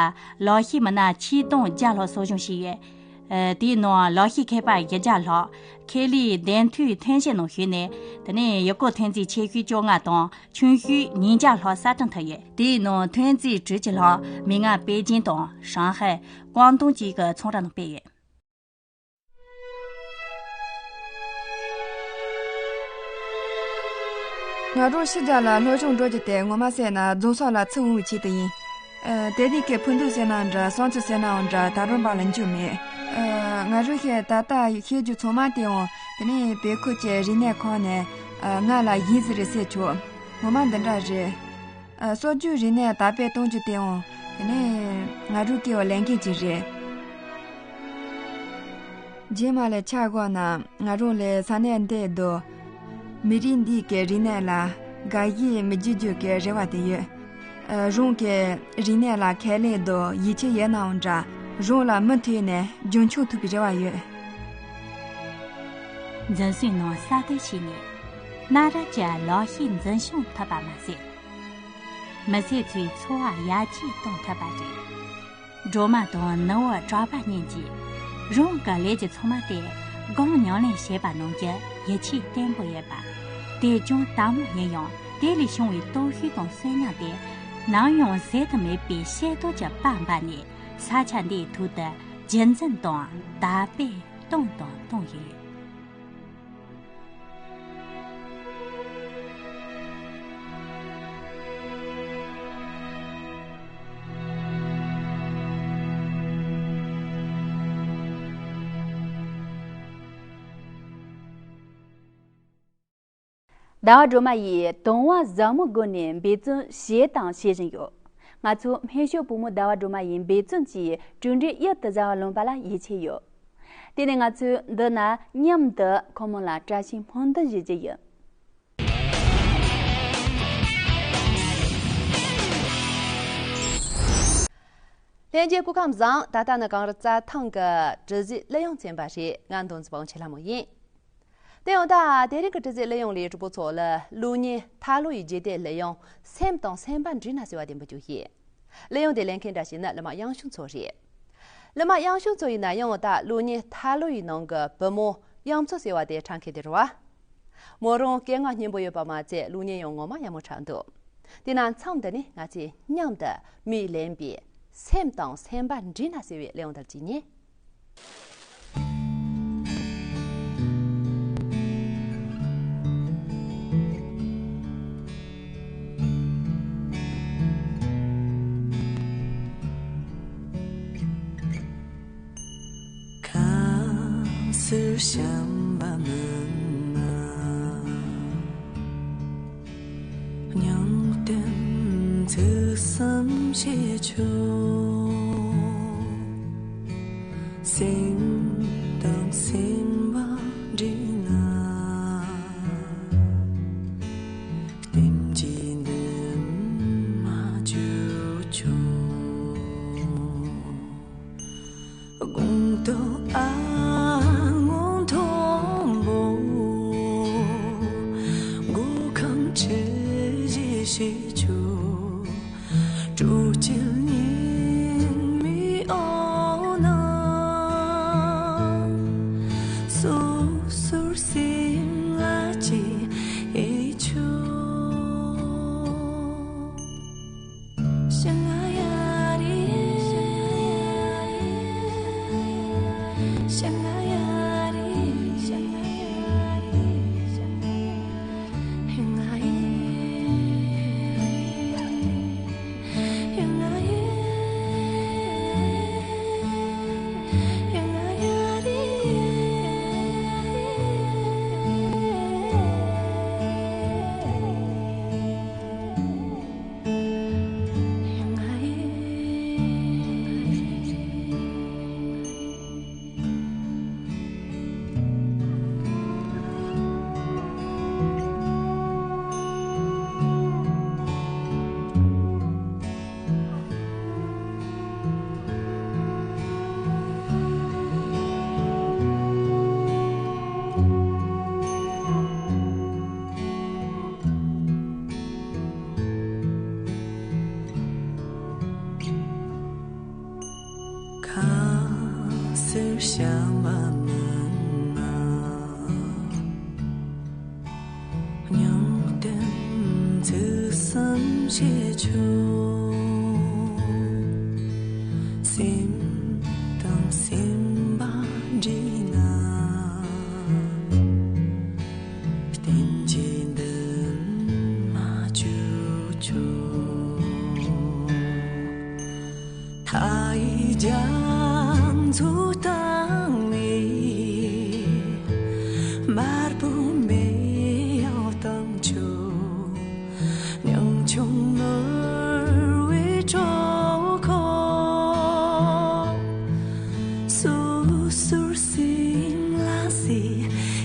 ལག་ཤེས་མི་སྣ་ཆིག་སྟོང་བརྒྱ་ལྷག་གསོ་སྦྱོང་བྱས་ཡོད། ཨ། དེའི་ནང་ལག་ཤེས་མཁས་པ་བཞི་བརྒྱ་ལྷག་ཁེ་ལས་བདེན་མཐུའི་ཐོན་སྐྱེད་ནང་ཞུགས་ནས། དེ་ནས་ཡུལ་སྐོར་ཐོན་རྫས་ཆེ་ཤོས་བཅོ་ལྔ་དང་ཆུང་ཤོས་ཉིས་བརྒྱ་ལྷག་གསར་སྐྲུན་ཐུབ་ཡོད། དེའི་ནང་ཐོན་རྫས་དྲུག་ཅུ་ལྷག་མིག་སྔར་པེ་ཅིང་དང་ཧྲང་ཧའེ། ཀོང་ཏུང་བཅས་ཀྱི་ཚོང་ར་ནང་སྤེལ་ཡོད། ང་རང་ཕྱི་རྒྱལ་ལ་སློབ་སྦྱོང་འགྲོ་རྒྱུ་དེ་ངོ་མ་བཤད་ན་རྫོང་སོགས་ལ་ཚུར་འོང་བའི་ཆེད་དུ་ཡིན། ཨ། དེ་རིང་གི་ཕུ་འདུག་ཟེར་ནའང་འདྲ། བསམ་ཚུལ་ཟེར་ནའང་འདྲ། ད་རུང་བར་ལ་འཇུག་མེད། ཨ། ང་རང་གིས་ད་ལྟ་ཤེས་རྒྱུ་ཚང་མ་དེའང་དེ་ནས་བོད་ཁུལ་གྱི་རིག་གནས་ཁང་ནས། ཨ། ང་ལ་གཞས་ཟིག་རེ་གསོལ་ཆོག་ངོ་མ་འདི་འདྲ་རེད། ཨ། སྲོལ་རྒྱུན་རིག་གནས་དར་སྤེལ་གཏོང་རྒྱུ་དེའང་དེ་ནས་ང་རང་གི་ལས་འགན་ཅིག་རེད། རྗེས་མ་ལ་ཆ་བཞག་ན་ང་རང་ལ་ས་གནས་འདིར་སྡོད། མི་རིགས་འདིའི་གི་རིག་གནས་ལ་དགའ་ཞེན་མི་བྱེད་རྒྱུ་གི་རེ་བ་དེ་ཡོད། ཨ། རང་གི་རིག་གནས་ལ་ཁས་ལེན་དང་ཡིད་ཆེས་ཡོད་ནའང་འདྲ། རང་ལ་མུ་མཐུད་ནས་རྒྱུན་འཁྱོངས་ཐུབ་པའི་རེ་བ་ཡོད། འཛིན་བཟུང་ནང་གསར་གཏོད་བྱས་ནས། གནའ་རབས་ཀྱི་ལག་ཤེས་འཛིན་སྐྱོང་ཐུབ་པ་མ་ཟད། མི་སེར་ཚོའི་འཚོ་བ་ཡར་རྒྱས་གཏོང་ཐུབ་པ་རེད། སྒྲོལ་མ་དང་ནུ་བོ་གྲགས་པ་གཉིས་ཀྱིས་རང་གི་ལས་ཀྱི་ཚང་མ་དེ་སྒོམ་ཉམས་ལེན་བྱེད་པ་ནང་གི་ཡིད་ཆེས་བརྟན་པོ་ཡོད་པ། དེ་ཅུང་དལ་མོ་ཡིན་ཡང་། དེ་ལས་བྱུང་བའི་སྟོབས་ཤུགས་དང་གསོན་ཉམས་དེ་ནམ་ཡང་ཟད་དུ་མེད་པའི་ཤེས་རྟོགས་ཀྱི་པར་འབར་ནས། ས་ཆ་འདིའི་ཐོག་ཏུ་རྒྱུན་འཛིན་དང་དར་སྤེལ་གཏོང་དང་གཏོང་ཡོད། ཟླ་བ་སྒྲོལ་མ་ཡིས་དུང་བ་ཟབ་མོ་བསྒོམས་ནས་འབད་བརྩོན་བྱས་དང་བྱེད་བཞིན་ཡོད། ང་ཚོ་སྨན་ཤོད་བུ་མོ་ཟླ་བ་སྒྲོལ་མ་ཡི་འབད་བརྩོན་གྱིས་གྲུབ་འབྲས་གཡུར་དུ་ཟ་བ་ལོན་པ་ལ་ཡིད་ཆེས་ཡོད། དེ་ནས་ང་ཚོས་འདི་ན་མཉམ་དུ་ཁོ་མོ་ལ་བཀྲ་ཤིས་སྨོན་འདུན་ཞུ་རྒྱུ་ཡིན། ལྷན་རྒྱས་སྐུ་ཁམས་བཟང་། ད་ལྟ་ནི་གངས་རི་རྩྭ་ཐང་གི་དྲི་ཟའི་གླུ་དབྱངས་ཚན་པ་རེད། ང་མདུན་ཚོ་པ་ཆེ་ལྷ་མོ་ཡིན། དེ་ཡང་ད་དེ་རིང་གི་དྲི་ཟའི་གླུ་དབྱངས་ལས་གྲོགས་པོ་ཚོ་ལ་གླུ་སྙན་ཐར་ལོ་ཡི་རྗེས་དེད་གླུ་དབྱངས་སེམས་དང་སེམས་པ་འདྲིས་ན་ཟེར་བ་དེ་འབུལ་རྒྱུ་ཡིན། གླུ་དབྱངས་དེ་ལེན་མཁན་འདྲ་ཞིག་ནི་གླུ་མ་དབྱངས་ཕྱུག་མཚོ་རེད། གླུ་མ་དབྱངས་ཕྱུག་མཚོ་ཡིན་ན་ཡང་ད་གླུ་སྙན་ཐར་ལོ་ཡི་ནང་གི་བུ་མོ་དབྱངས་མཚོ་ཟེར་བ་དེ་འཁྲབ་མཁན་དེ་རེད་བ། མོ་རང་སྐད་ངག་སྙན་པོ་ཡོད་པ་མ་ཚད་གླུ་སྙན་ཡང་ངོ་མ་ཡག་མོ་འཁྲབ་འདུག་དེས་ན་མཚམས་འདི་ནས་ང་ཚོས་མཉམ་དུ་མིས་ལེན་པའི་སེམས་དང་སེམས་པ་འདྲིས་ན་ཟེར་བའི་གླུ་དབྱངས་དེ་ལ་གཅིག་ཉན། ཁ་སེར་བྱམས་པ་མི་མ། མྱང་བསྟན་ཚུལ་བསམ་ཤེས་ཆོས། སེམས་དང་སེམས་པ་འདྲིས་ན། བསྟན་གྱི་འདུན་མ་བཅོལ་ཆོག་དགོངས་དོན་ཨ་ངོ་མཐོན་པོ། མགོ་ཁང་ཁྲི་བཞི་ཞིག་ཆོག་སྤྲོ་སྐྱིད་ཉི་མའི་འོག་ན། སོ་སོར་སེམས་ལ་སྐྱེ་ཆོག་བྱམས་པ་མི་མངའ། སྙིང་གཏམ་ཚིག་གསུམ་བཤད་ཆོག། སེམས་དང་སེམས་པ་འདྲེས་ན། བསྟན་བཅོས་འདི་མ་བཅོས་ཆོག། མཐའ་ཡས་རྒྱ་མཚོ་དང་ནི། དམར་པོ་མེ་ཡང་དང་ཆུ། ཉང་ཆུང་ནོར་བུའི་གྲོགས་ཁོ། སོ་སོར་སིང་ལ་སི་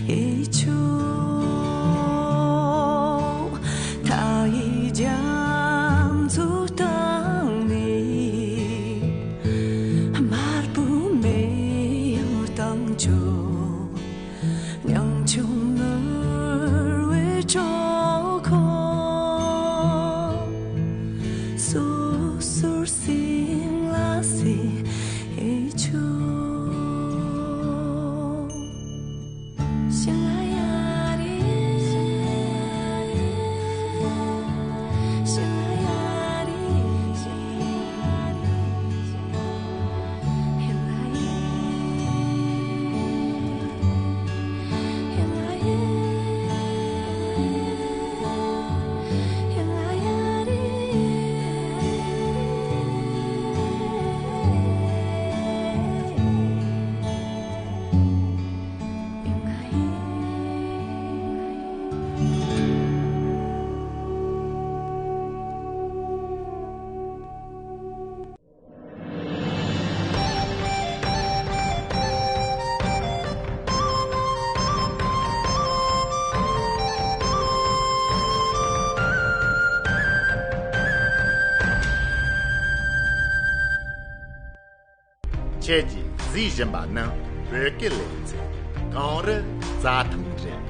ཨེ་ཆོ། མཐའ་ཡས་རྒྱ་མཚོ་དང་ནི། དམར་པོ་མེ་ཡང་དང་ཆུ། ཉང་ཆུང་ནོར་བུའི་གྲོགས་ཁོ། སོ་སོར་སིང་ལ་སི་ཨེ་ཆོ། ཁྱེད་ཀྱིས་གཟིགས་བཞིན་པ་ནི་བོད་སྐད་ལེ་ཚན་གངས་རི་རྩྭ་ཐང་རེད།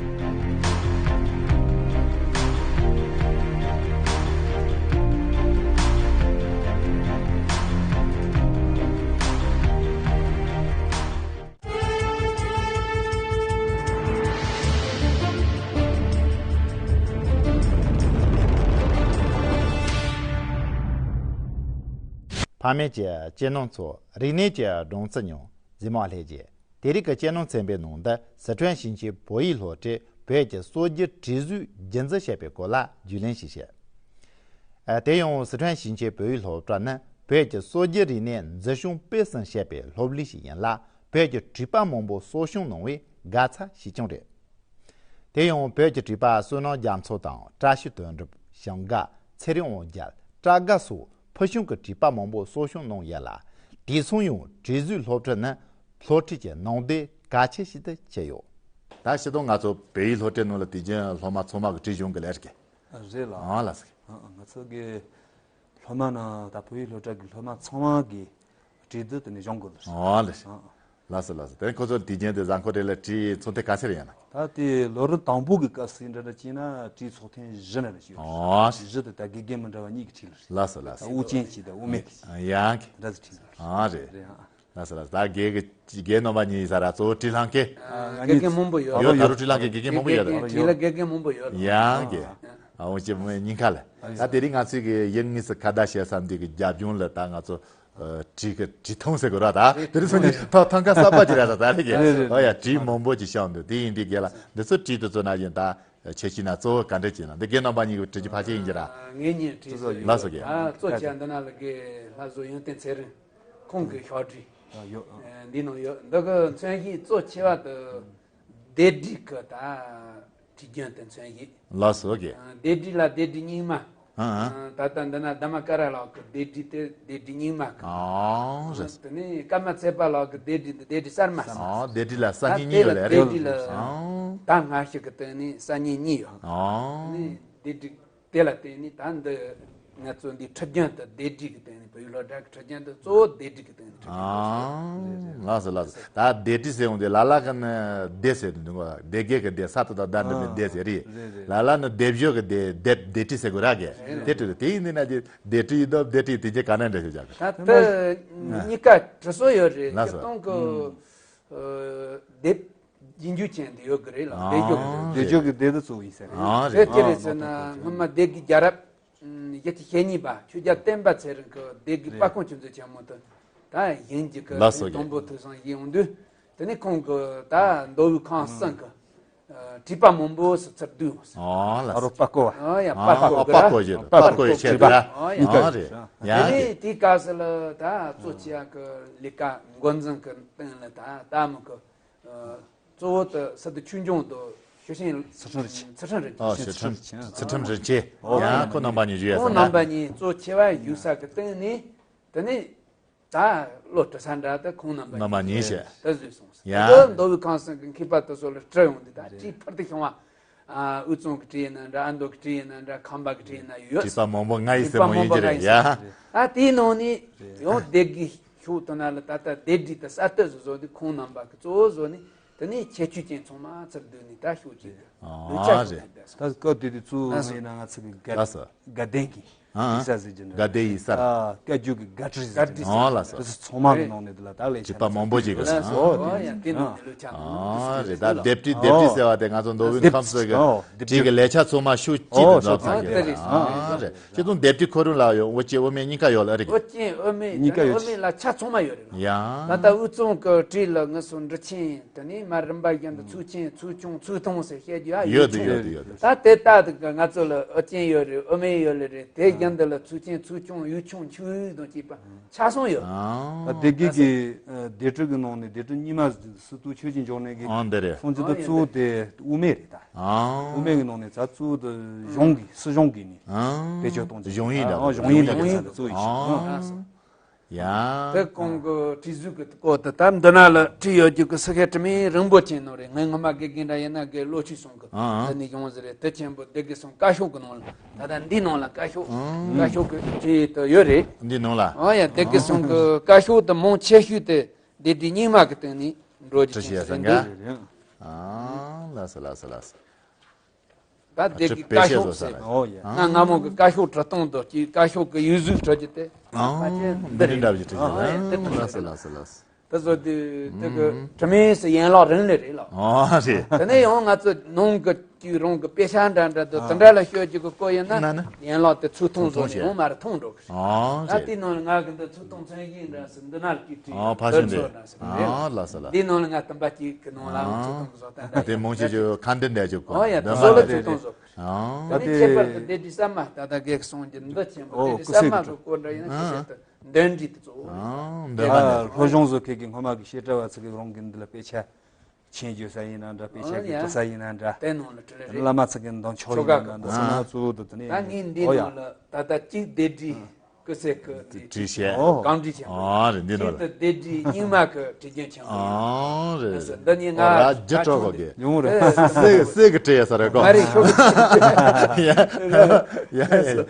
ཕ་མེས་ཀྱི་སྤྱི་ནོར་ཚོ། རིག་གནས་ཀྱི་སྦྲང་རྩི་མྱོང་། གཟིགས་མོ་ལྷན་རྒྱས། དེ་རིང་གི་སྤྱི་ནོར་ཚན་པའི་ནང་དུ་སི་ཁྲོན་ཞིང་ཆེན་བོད་ཡིག་སློབ་གྲྭས་བོད་ཀྱི་སྲོལ་རྒྱུན་བྲིས་གཟུགས་རྒྱུན་འཛིན་བྱེད་པའི་སྐོར་ལ་རྒྱུས་ལོན་ཞིག་བྱེད། ཨ། དེ་ཡང་སི་ཁྲོན་ཞིང་ཆེན་བོད་ཡིག་སློབ་གྲྭ་ནི་བོད་ཀྱི་སྲོལ་རྒྱུན་རིག་གནས་འཛིན་སྐྱོང་སྤེལ་གསུམ་བྱེད་པའི་སློབ་གླིང་ཞིག་ཡིན་ལ། བོད་ཀྱི་བྲིས་པ་མང་པོ་གསོ་སྐྱོང་གནང་བའི་དགའ་ཚལ་ཞིག་ཀྱང་རེད། དེ་ཡང་བོད་ཀྱི་བྲིས་པ་བསོད་ནམས་རྒྱ་མཚོ་དང་། བཀྲ་ཤིས་དོན་གྲུབ། བྱང་དགའ། ཚེ་རིང་དབང་རྒྱལ། སྐྲ་དགའ་སོགས་ཕུལ་བྱུང་གི་བྲིས་པ་མང་པོ་གསོ་སྐྱོང་གནང་ཡོད་ལ། དེ་མཚུངས་ཡང་བྲིས་གཟུགས་སློབ་ཁྲིད་ནི་སློབ་ཁྲིད་ཀྱི་ནང་དོན་གལ་ཆེ་ཞིག་ཏུ་གྱུར་ཡོད། ད་སྤྱིར་བཏང་ང་ཚོ་བོད་ཡིག་སློབ་ཁྲིད་ནང་ལ་དུས་རྒྱུན་སློབ་མ་ཚང་མ་གིས་བྲིས་སྦྱོང་གི་ལས་རེད། རེད་ལ། ཨང་ལགས་སོ། ཨང་། ང་ཚོ་གི་སློབ་མ་ནང་ད་བོད་ཡིག་སློབ་གྲྭ་གི་སློབ་མ་ཚང་མ་གིས་བྲིས་དུས་དེ་ནས་སྦྱོང་དགོས་ལ། ཨང་ལགས་སོ། ཨང་། ལགས་སོ་ལགས་སོ། དེ་ཁོ་ཚོ་དུས་རྒྱུན་དུ་གཟའ་འཁོར་རེ་ལ་བྲིས་ཚོགས་ཐེངས་ག་ཚོད་རེ་ཡིན་ན། ད་དེ་ལོ་རིམ་དང་པོ་གི་སྐབས་སུ་འདྲ་འདྲ་བྱས་ན་བྲིས་ཚོགས་ཐེངས་བཞི་འདྲ་འདྲ་ཞིག་ཡོད་རེད། ཨང་། བཞི་དེ་ད་དགེ་རྒན་མི་འདྲ་བ་གཉིས་ཀྱིས་བྲིས་ལ་རེད། ལགས་སོ་ལགས་སོ། ད་དབུ་ཅན་གྱིས་དང་དབུ་མེད་ཀྱིས། ཡང་། འདྲ་ཟིག་བྲིས་ལ་རེད། ཨང་རེད། རེད། ཨང་། ལགས་སོ་ལགས་སོ། ད་དགེ་གི་དགེ་རྣམ་པ་གཉིས་ཡིན་ས་ར་གཙོ་བོ་བྲིས་བླངས་མཁན། ཨ། དགེ་རྒན་མང་པོ་ཡོད། ཡོད། ད་རུང་བྲིས་བླངས་མཁན་དགེ་རྒན་མང་པོ་ཡོད་རེད། བྲིས་ལ་དགེ་རྒན་མང་པོ་ཡོད་རེད། ཡང་གི། ཨ། འོ་ཅེ་མོ་སྙིང་ཁ་ལ། ད་དེ་རིང་ང་ཚོས་གི་ཡུལ་དངོས་སུ་ཁ་བརྡ་བྱེད་ས་འདི་གི་རྒྱབ་ལྗོངས་ལ་ད་ང་ཚོ་ཨ་བྲིས་གི་བྲིས་ཐང་ཟེར་དགོས་ར། ད་དེ་རིང་སང་ཉིན་ཐང་ཐང་ཀ་གསར་པ་ཅིག་ར། ད་ད་རེད་གི། རེད་རེད། ཨོ་ཡ། བྲིས་མང་པོ་ཅིག་བཤམས་འདུག་དེ་ཡིན་དུས་དགེ་ལ་འདི་ཚོ་བྲིས་དུས་ཚོ་ན་བཞིན་ད་ཁྱེད་ཀྱིས་ན་གཙོ་བོ་ག་འདྲ་བྱས་ན། འདི་དགེ་རྣམ་པ་གཉིས་ཀྱིས་བྲིས་རྒྱུ་ཕལ་ཆེར་ཡིན་གྱི་ར། ངེད་གཉིས་བྲིས་ཚོ་ཡོད། ལགས་སོ་དགེ། ཨ། གཙོ་ཆེ་འདི་ན་ལ་གི་ལྷ་བཟོ་ཡོན་ཏན་ཚེ་རིང་ཁོང་གི་ཕྱག་བྲིས། ཨ། ཡོད། ཨ། འདི་ནང་ཡོད། འདི་གི་མཚོན་བྱེད་གཙོ་ཆེ་བ་དེ་ལྡེབས་བྲིས་གི་ད་བྲིས་རྒྱུན་དེ་མཚོན་བྱེད། ལགས་སོ་དགེ། ཨ། ལྡེབས་བྲིས་ལ་ལྡེབས་བྲིས་རྙིང་མ། ཨ་ཨ། ཨ། ད་ལྟ་འདི་ན་དྷརྨ་ཀ་ར་ལགས་ཀྱི་ལྡེབས་བྲིས་དེ་ལྡེབས་བྲིས་རྙིང་མ་གི། ཨང་། རེད། དེ་ནས་ཀརྨ་ཚེ་དཔལ་ལགས་ཀྱི་ལྡེབས་བྲིས་འདི་ལྡེབས་བྲིས་གསར་མ་ཟེར། ཨང་། ལྡེབས་བྲིས་ལ་གསར་རྙིང་གཉིས་ཡོད་ལ་རེད། ལྡེབས་བྲིས་ལ། ཨང་། ད་སྔ་ཕྱི་གི་སྟེང་ནས་གསར་རྙིང་གཉིས་ཡོད། ཨང་། དེ་ནས་ལྡེབས་བྲིས་དེ་ལ་བརྟེན་ནས་ད་འདི་ང་ཚོ་འདི་ཁྲིད་རྒྱུན་དུ་ལྡེབས་བྲིས་ཀྱི་སྟེང་ནས་བོད་ཡིག་སློབ་གྲྭ་གི་ཁྲིད་རྒྱུན་དུ་གཙོ་བོ་ལྡེབས་བྲིས་ཀྱི་སྟེང་ནས་ཁྲིད་རྒྱུན་དུ། ཨང་། ལགས་སོ་ལགས་སོ། ད་ལྡེབས་བྲིས་ཟེར་ཡོང་དུས་ལ་ལ་ཀ་ནི་ལྡེ་ཟེར་དུས་འདུག་གོ། སྡེ་དགེ་གི་སྡེ། ས་ཏ་བཏགས་སྡ་འགྲེང་བུའི་སྡེ་ཟེར་རེད། རེད་རེད། ལ་ལ་ནི་ལྡེབས་བཞོ་གི་ལྡེ། ལྡེབས་ལྡེབས་བྲིས་ཟེར་དགོས་ར་གི། རེད། དེ་བྲིས་དེ་ཡིན་དུས་ན་ཀྱི་ལྡེབས་བྲིས་ཡིན་དུས་ལྡེབས་བྲིས་དེ་རྗེས་ག་ནས་འདྲ་ཞིག་བྱ་གི། ད་ལྟ་གཉིས་ཀ་བྲིས་སྲོལ་ཡོད་རེད། ལགས་སོ། སྤྱིར་བཏང་གི། ཨ། ཨ་སྡེ་རྒྱན་རྒྱུ་ཅན་དེ་ཡོད་གི་རེད་ལ། སྡེ་རྒྱུ་གི་སྡེ་རྒྱུ་གི་སྡེ་དེ་གཙོ་བོ་ཡིན་ས་རེད། ཨ་རེད། དེ་ཅི་རེད་ཟེར་ན། ཨ་སྔོན་མ་སྡེ་དགེ་རྒྱལ་རབས་བཞི་བཅུ་ཞེ་གཉིས་པ་ཆོས་རྒྱལ་བསྟན་པ་ཚེ་རིང་གི་སྡེ་དགེ་དཔལ་སྤུངས་ཆོས་མཛོད་ཆེན་མོ་དུ་ད་ཡིན་གྱི་གི། ལགས་སོ། དུས་དང་པོ་ཐོས་བསམ་ཡིན་ཡོང་དུས། དེ་ནས་ཁོང་གི་ད་མདོ་དབུས་ཁམས་གསུམ་གི་ཨ་བྲིས་པ་མང་པོ་སུ་ཚུར་བསྡུས་ཡོང་ས། ཨ་ལགས་ཨ་རོ་སོ། པ་ཀོ་བ། ཨ་ཡ། ཨ་པ་ཀོ་ཨ་གི་པ་ར། ཀོ་ཞེས། ཨ་པ་པ་ཀོ་ཀོ་ཡི་ཆེད་དུ་ར། ཨ་ཡ། ཨ་རེད། ཡ། དེ་ནས་དེའི་སྐབས་སུ་ལ་ད་གཙོ་ཆེ་བ་གི་ལས་ཀ་འགོ་འཛིན་གི་སྟེང་ལ་ད་ད་མི་གི་ཨ་གཙོ་བོ་དུ་སི་ཏུ་ཆོས་འབྱུང་དུ་ཞུ་ཆེན་ཚུལ་ཁྲིམས་རིན་ཆེན། ཚུལ་ཁྲིམས་རིན་ཆེན། ཨ་ཞུ་ཁྲིམས། ཚུལ་ཁྲིམས་རིན་ཆེན། ཨོ་ཡ། ཁོང་རྣམ་པ་གཉིས་ཞུ་ཡ་ཁོང་ཟེར་ན། རྣམ་པ་གཉིས་གཙོ་ཆེ་བ་ཞུ་ས་གི་སྟེང་ནས། དེ་ནས་ད་བློ་གྲོས་ས་འདྲ་དེ་ཁོང་རྣམ་པ་རྣམ་པ་གཉིས་གཉིས་བྱས། དེ་བཟོས་སོང་ཟེར། ཡ། དེ་མདོ་དབུས་ཁམས་གསུམ་གྱི་མཁས་པ་དེ་ཚོ་ལ་སྤྲད་ཡོང་དུས། ད་བྲིས་ཕུལ་དུ་བྱུང་བ། ཨ་དབུས་གཙང་གི་བྲིས་ཡིན་ན་འདྲ། ཨ་མདོ་གི་བྲིས་ཡིན་ན་འདྲ། ཁམས་པ་གི་བྲིས་ཡིན་ན་ཡོད། བྲིས་པ་མང་པོ་ང་ཡི་སེམས་མོ་ཡིན་གྱི་རེད་ཡ། ད་དེའི་ནང་ནས་ཡང་སྡེ་དགེ་ཕྱོགས་དེ་ན་ལ་ད་ལྟ་སྡེ་བྲིས་དེ་གསར་གཏོད་བཟོ་བཟོ་དུས་ཁོང་རྣམ་པ་གི་གཙོ་བོ་བཟོ་ནས། དེ་ནས་ཁྱད་ཆོས་ཅན་ཚང་མ་ཚུར་བསྡུས་ནས་ད་ཤོག་ཅིག་གི་ལུས་ཆ་ཨ་ཤོག་རེད། ཅིག་བསྡད་སོང་། ད་སྐབས་དེ་དུས་གཙོ་བོ་ལགས་སོ། ཡིན་ན་ང་ཚོ་གི་དགའ་ལགས་སོ། དགའ་ལྡན་གྱི། ཨ། ཡིག་ས་ཟེར་རྒྱུ་འདྲ། དགའ་ལྡན་ཡིག་ས། ཨ། བཀའ་བརྒྱུད་ཀྱི་དགའ་བྲིས་ཟེར་རྒྱུ་འདྲ། ཨ་ལགས་སོ། དེ་ཚོ་ཚང་མ་གི་ནང་ནས་དེ་ལ་ད་ལས་བྲིས་པ་མང་པོ་ཅིག་གི། ལགས་སོ། ཨོ་ཡ། དེ་ནང་ནས་ལུས་ཆ་མང་པོ་ཞིག་ཨ་རེད། ད་སྡེབ་བྲིས། སྡེབ་བྲིས་ཟེར་བ་དེ་ང་ཚོ་མདོ་དབུས་ཁམས་གསུམ་གི་ཨོ་སྡེབ་བྲིས་ཀྱི་ལས་བྱ་ཚང་མ་ཤུགས་གཅིག་ཏུ་ཨོ་འཛོམས་ས་གི། ཨོ་དེ་རེད། ཨ་རེད། ཁྱེད་ཚོ་སྡེབ་བྲིས་ཁོ་རང་ལ་ཡང་ཨོ་རྒྱན་དབུ་མེད་གཉིས་ཀ་ཡོད་ལ་རེད། ཨོ་རྒྱན་དབུ་མེད་གཉིས་ཀ་ཡོད། དབུ་མེད་ལ་ཆ་ཚང་མ་ཡོད་རེད། ཡང་ད་ལྟ་དབུས་གཙང་གི་བྲིས་ལ་ངུ་སོ་འབྲི་ཆེན། དེ་ནས་མར་རིམ་པ་བཞིན་དུ་ཚུལ་ཆེན། ཚུལ་ཆུང་། ཚུལ་ཐུང་ཟེར་བཤད་རྒྱུ་ཡ་ཡོད་ཡོད་དུ་ཆུང་ཡོད་དུ་ཡོད་དུ། ད་དེ་ལྟ་དུ་ང་ཚོ་ལ་ཨོ་རྒྱན་ཡོད་རེད། དབུ་མེད་ཡོད་ལེ་རེད། དེ་བཞིན་དུ་ལ་ཚུལ་ཆེན། ཚུལ་ཆུང་། ཡུལ་ཆུང་། ཆུང་ཡུལ་དང་བཅས་པ་ཆ་ཚང་ཡོད། ཨ་སྡེ་དགེ་གི་སྡེ་ཕྲུག་གི་ནང་ནས་སྡེ་ཕྲུག་རྙིང་མ་སི་ཏུ་ཆོས་ཀྱི་འབྱུང་གནས་ཀྱི་ཨ་འདི་རེད། སངས་རྒྱས་དེ་གཙོ་བོ་དེ་དབུ་མེད་རེད་ད། ཨ་དབུ་མེད་ཀྱི་ནང་ནས་ད་གཙོ་བོ་དེ་གཞུང་གི་སྲིད་གཞུང་གི་ནས་ཨ་བེད་སྤྱོད་གཏོང་རྒྱུ། གཞུང་ཡིག་འདྲ་ཨ་གཞུང་ཡིག་འདྲ་གི་ས་དེ་གཙོ་བོ་ཡིན་ཞིང་། ཨ་ཡ། དེ་གོང་གི་བྲིས་གཟུགས་ཀྱི་སྐོར་དུ་ད་འདི་ན་ལ་བྲིས་ཡོད་རྒྱུ་གི་སི་ཁེ་དྲི་མེད་རིན་པོ་ཆེ་ནོ་རེད། ངས་སྔོན་མ་དགེ་རྒན་འདྲ་ཡིན་ན་དགེ་བློ་ཆོས་གསུང་གི་ཨ་ཨ་འདི་ནས་ཡོང་ཟེར་རེད། དེ་ཆེན་པོ་སྡེ་དགེ་གསུང་བཀའ་ཤོག་གི་ནང་ལ། ད་ལྟ་འདི་ནང་ལ་བཀའ་ཤོག་ཨ་བཀའ་ཤོག་གི་བྲིས་དུ་ཡོད་རེད། འདི་ནང་ལ། ཨ་ཡ། སྡེ་དགེ་གསུང་གི་བཀའ་ཤོག་དུ་མང་ཆེ་ཤོས་དེ་སྡེ་བྲིས་རྙིང་མ་གི་སྟེང་ནས་འགྲོ་རྒྱུ་བྲིས་ཅན་ཡ་ཟེར་ས་འདི། འགའ། ཨ་ལགས་སོ་ལགས་སོ་ལགས་སོ། ད་སྡེ་དགེ་བཀའ་ཤོག་ཟེར། ཨོ་ཡ། ང་སྔ་མོ་གི་བཀའ་ཤོག་བྲི་སྟངས་དང་གཅིག་བཀའ་ཤོག་གི་ཡིག་གཟུགས་བྲི་རྒྱུ་དེ། ཨ་ཕལ་ཆེར་འདི་འདི་རེད། འདྲ་བ་ཅིག་བྲིས་ཨ་ཡ། ཡོད་རེད། དེ་ལགས་སོ་ལགས་སོ་ལགས་སོ། དེ་བཟོ་དུས་དེ་གི་དྲི་མེད་སི་ཡན་ལག་རིང་ལས་རེད་ལགས། ཨ་རེད། དེ་ནས་ཡང་ང་ཚོ་ནང་གི་གཅིག་རང་གི་དཔེ་ཆ་འདྲ་འདྲ་དང་དེ་འདྲ་ལ་ཤོད་རྒྱུ་གི་སྐོར་ཡིན་ན་ན་ན། ཡན་ལག་དེ་ཚུར་མཐོང་བཟོ་ནས་ཡང་མ་རེད་མཐོང་འགྲོ་གི་རེད། ཨ་ད་རེད། དེའི་ནང་ལ་ང་གི་འདི་ཚུར་མཐོང་ཚན་ཞིག་འདྲ་སི་འདི་ན་ལ་གཅིག་བྲིས་ཨ་ཕ་ཤུལ་འདི་ཚོ་འདྲ་སི་རེད། ཨ་ལགས་སོ་ལགས། འདིའི་ནང་ལ་ང་དུམ་པ་གཅིག་གི་ནང་ལ་ཚུར་མཐོང་བཟོ་ལྟ་འདྲ་དེ་མང་ཆེ་ཆེ་ཁ་འདི་འདྲ་ཅིག་གོ་ཨ་ཡ་འདི་ཚོ་ལ་མ་ཚུར་མཐོང་བཟོ། ཨ་ད་དེ་ནི་ཁྱད་པར་དུ་སྡེ་བྲིས་གསར་མ་ད་ལྟ་རྒན་གསུང་རྒྱུ་འདི་ཆེན་པོ་ཨོ་སྡེ་བྲིས་གསར་མ་གི་སྐོར་འདྲ་ཡིན་ན་ཁྱེད་ཆེད་དུ་འདོན་འདྲི་དེ་གཙོ་བོ་རེད། ཨ་འདོན་པ་ཡ་འདི་སློབ་སྦྱོང་བཟོ་མཁན་གྱི་སྔོན་མ་གི་བཤད་གྲྭ་བ་ཚོ་གི་རང་གི་འདི་ལ་དཔེ་ཆ་མཆན་བརྗོད་ས་ཡིན་ན་འདྲ། དཔེ་ཆ་གི་འབྲི་ས་ཡིན་ན་འདྲ། དེ་ནང་ལ་བྲིས་ལེ་རེད། བླ་མ་ཚོ་གི་འདོན་ཆོག་ཡིན་ན་འདྲ། ཆོ་ག་གི་ཚང་མ་གཙོ་བོ་དུ་དེ་ནས་ད་ངས་འདི་ཨོ་ཡ། ནང་ལ་ད་ལྟ་གཅིག་སྡེ་བྲིས་ཀི་སེ་ཀི་བྲིས་བྱས། ཨོ་གང་བྲིས་ཆེན་པོ་ཨ་རེད། འདི་ནང་གཅིག་ལ་ཏུ་སྡེ་བྲིས་རྙིང་མ་གི་བྲིས་རྒྱུན་ཆེན་པོ་ཨ་རེད། འདི་ནི་ང་ཨོ་ར་ཇི་སྤྲོ་གོ་གི་ཡོང་རེད། སེ་སེ་གི་བྲིས་ཡ་ས་རེད་གོ་ང་རེད་ཤོག་ཡ་ཡ་ཡ་ཡ།